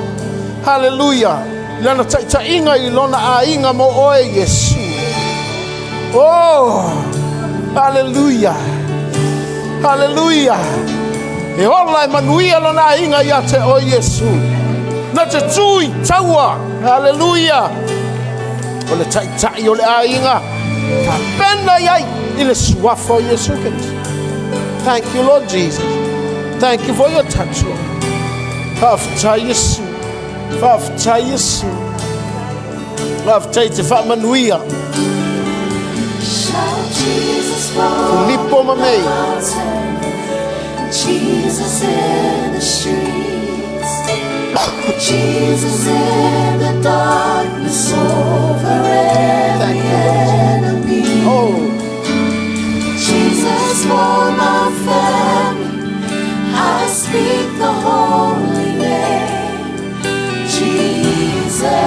Hallelujah. I lana taitaiga i lona aiga mo oe, Iesu. Oh, hallelujah. Hallelujah. E ola e manuia lona aiga ia te oe, Iesu. Na te tū i taua. Hallelujah. O le taitai o le aiga. Tapena i ai i le suafa o Iesu Keriso. Thank you, Lord Jesus. Thank you for your touch, Lord. Faafetai Iesu. Faafetai Iesu. Faafetai te faamanuia. Shout Jesus from Filipo ma the Mei. mountain, Jesus in the streets, Jesus in the darkness over Thank every you, Lord. enemy. Oh, Jesus for my family, I speak the holy name, Jesus.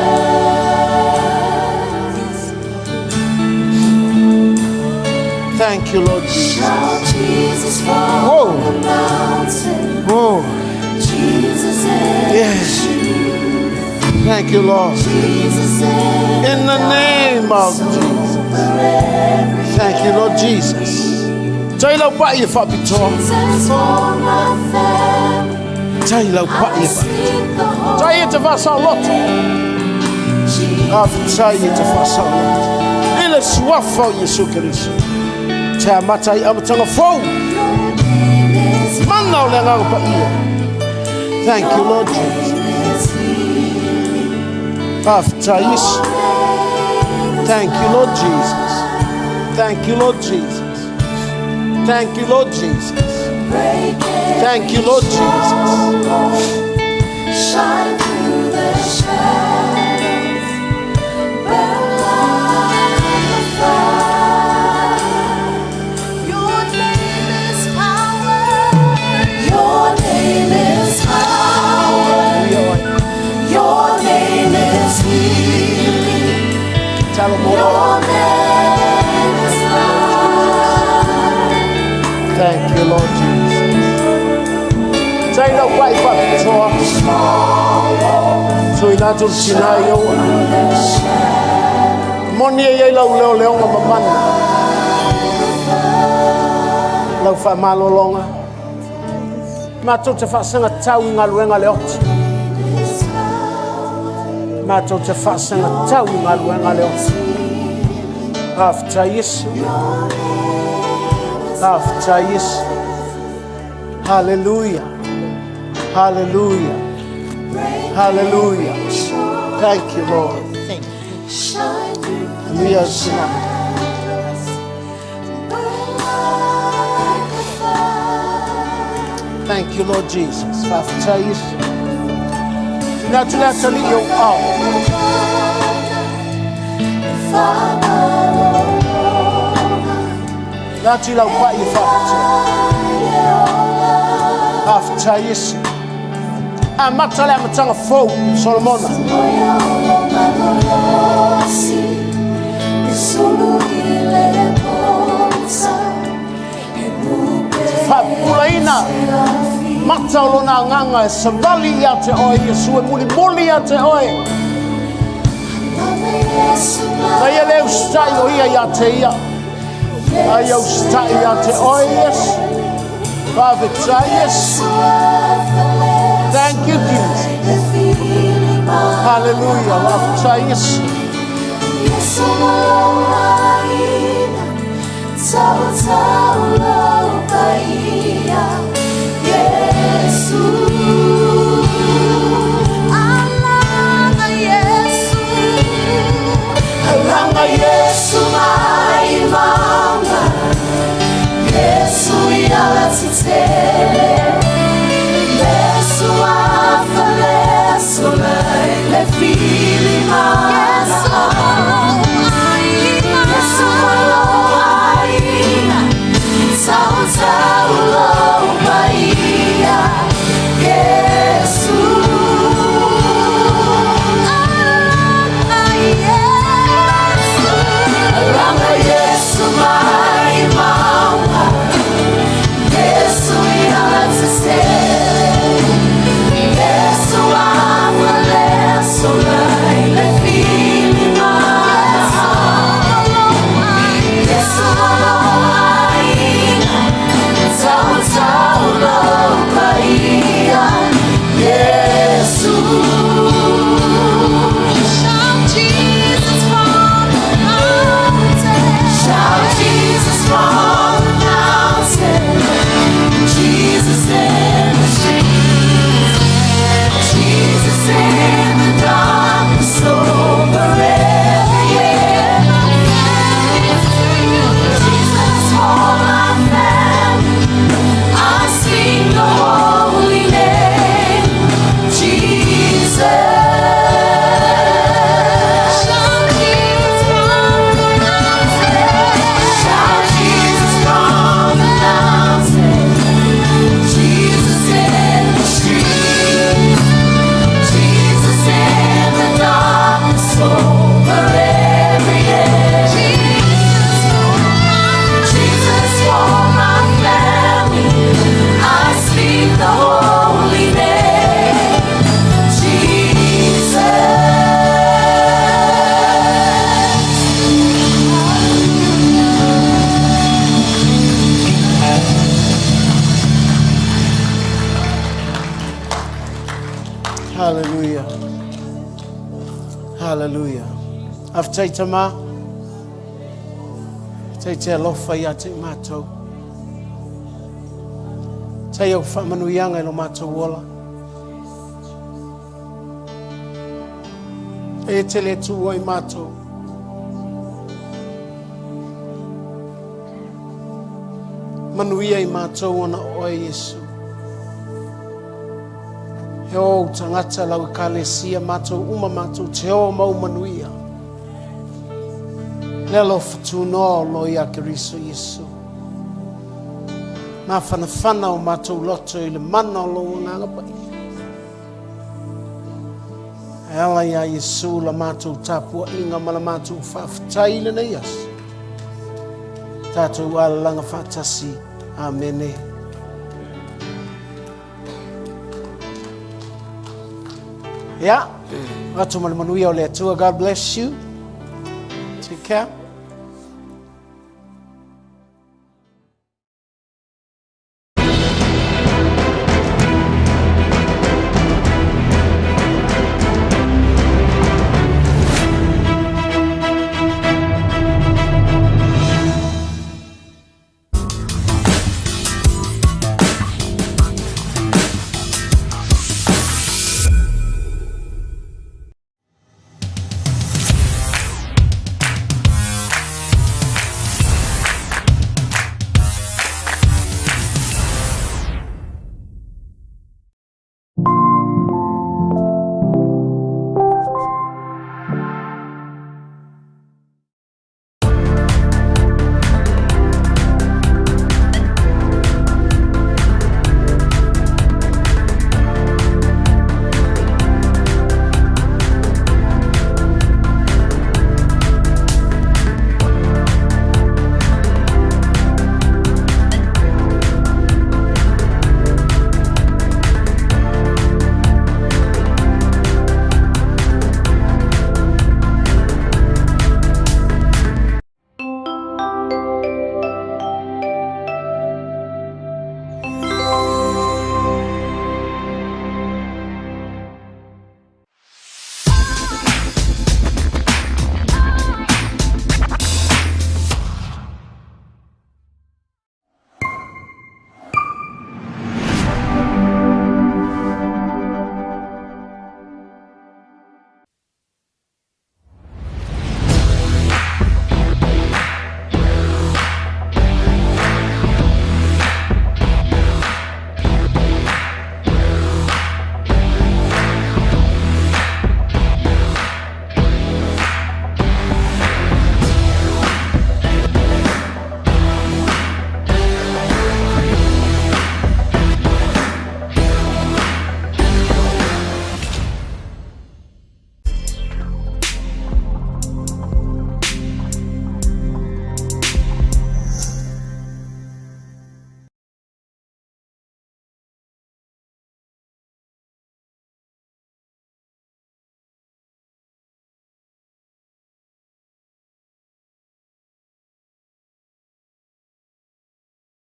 Thank you, Lord Jesus. Shout Jesus from Whoa. the mountain, Whoa. Jesus in Yeah. the street, Thank you, Lord. Jesus in In the name of darkness Jesus. over every Thank you, Lord Jesus. Tai lau pai e whapitoa. Jesus for my family, Tai lau pai I e whapitoa. speak the Tai e te holy whasaloto. name, Faafetai e te whasaloto. I le suafa o Iesu Keriso. Te amata i amataga fou. Your name is Mana o le agaga paia. Thank you, Lord Jesus. name is healing. Faafetai Iesu. Name is Thank you, Lord Jesus. Thank you, Lord Jesus. Thank you, Lord Jesus. break Thank you, every Lord Jesus. stronghold. Shine through the shadows. Burn like a fire. Your name is power. Your name is power. Your name is healing. Talo mo. Your name is life. Thank you, Lord Jesus. Tai lau pai whapitoa. Tuina atu le tina i ou aao. Moni e iai lau leoleoga mamana. Lau faamalologa. Matou te faasagatau i galuega a le oti. Matou te faasagatau i galuega a le oti. Faafetai Iesu. Faafetai Iesu. Hallelujah. Hallelujah. Hallelujah. Thank you, Lord. Shine through Manuia the tina. shadows. Burn like a fire. Thank you, Lord Jesus. Faafetai Iesu. Tina atu le atalii i ou aao. La atu i lau pai e faafetai. Faafetai Iesu. Amata le amataga fou, Solomona. Faapupulaina mata o lona agaga e savali ia te oe Iesu e mulimuli ia te oe. Na ia le usitai o ia ia te ia. A ia usitai ia te oe Iesu. Faafetai Iesu. Thank you, Jesus. Hallelujah. Faafetai Iesu. Tautau lou paia Iesu. Alaga Iesu, alaga Iesu mai mauga, Iesu i alatetele, Lesu afa lesu lai le fili mana. Iesu malo aiga, tautau lou paia Iesu. Alaga Iesu, alaga Iesu mai mauga, Iesu i alatetele, Lesu afa lesu lai le fili mana. Iesu malo aiga, tautau lou paia Iesu. Shout Jesus from the mountain. Shout Jesus from the mountain. Jesus in the streets. Jesus in the darkness over every enemy. Jesus for my family. I sing the holy name, Jesus. Shout Jesus from the mountain. Shout Jesus from the mountain. Jesus in the streets. Jesus in the darkness over every enemy. Jesus for my family. I speak the holy name, Jesus. Hallelujah. Hallelujah. Faafetai Tama. Tai te alofa ia te matou. Tai au faamanuiaga i lo matou ola. E te le tu ai matou. Manuia i matou ona o oe Iesu. He ou tagata lau ekalesia matou uma matou te o ma ou manuia. Le alofa tunoa o lo ia Keriso Iesu. Mafanafana o matou loto i le mana o lou Agaga Paia. E ala iā Iesu la matou tapuaiga ma la matou faafetai i lenei aso. Tatou alalaga faatasi. Amene. Ia, atu ma le manuia o le Atua. God bless you. Take care.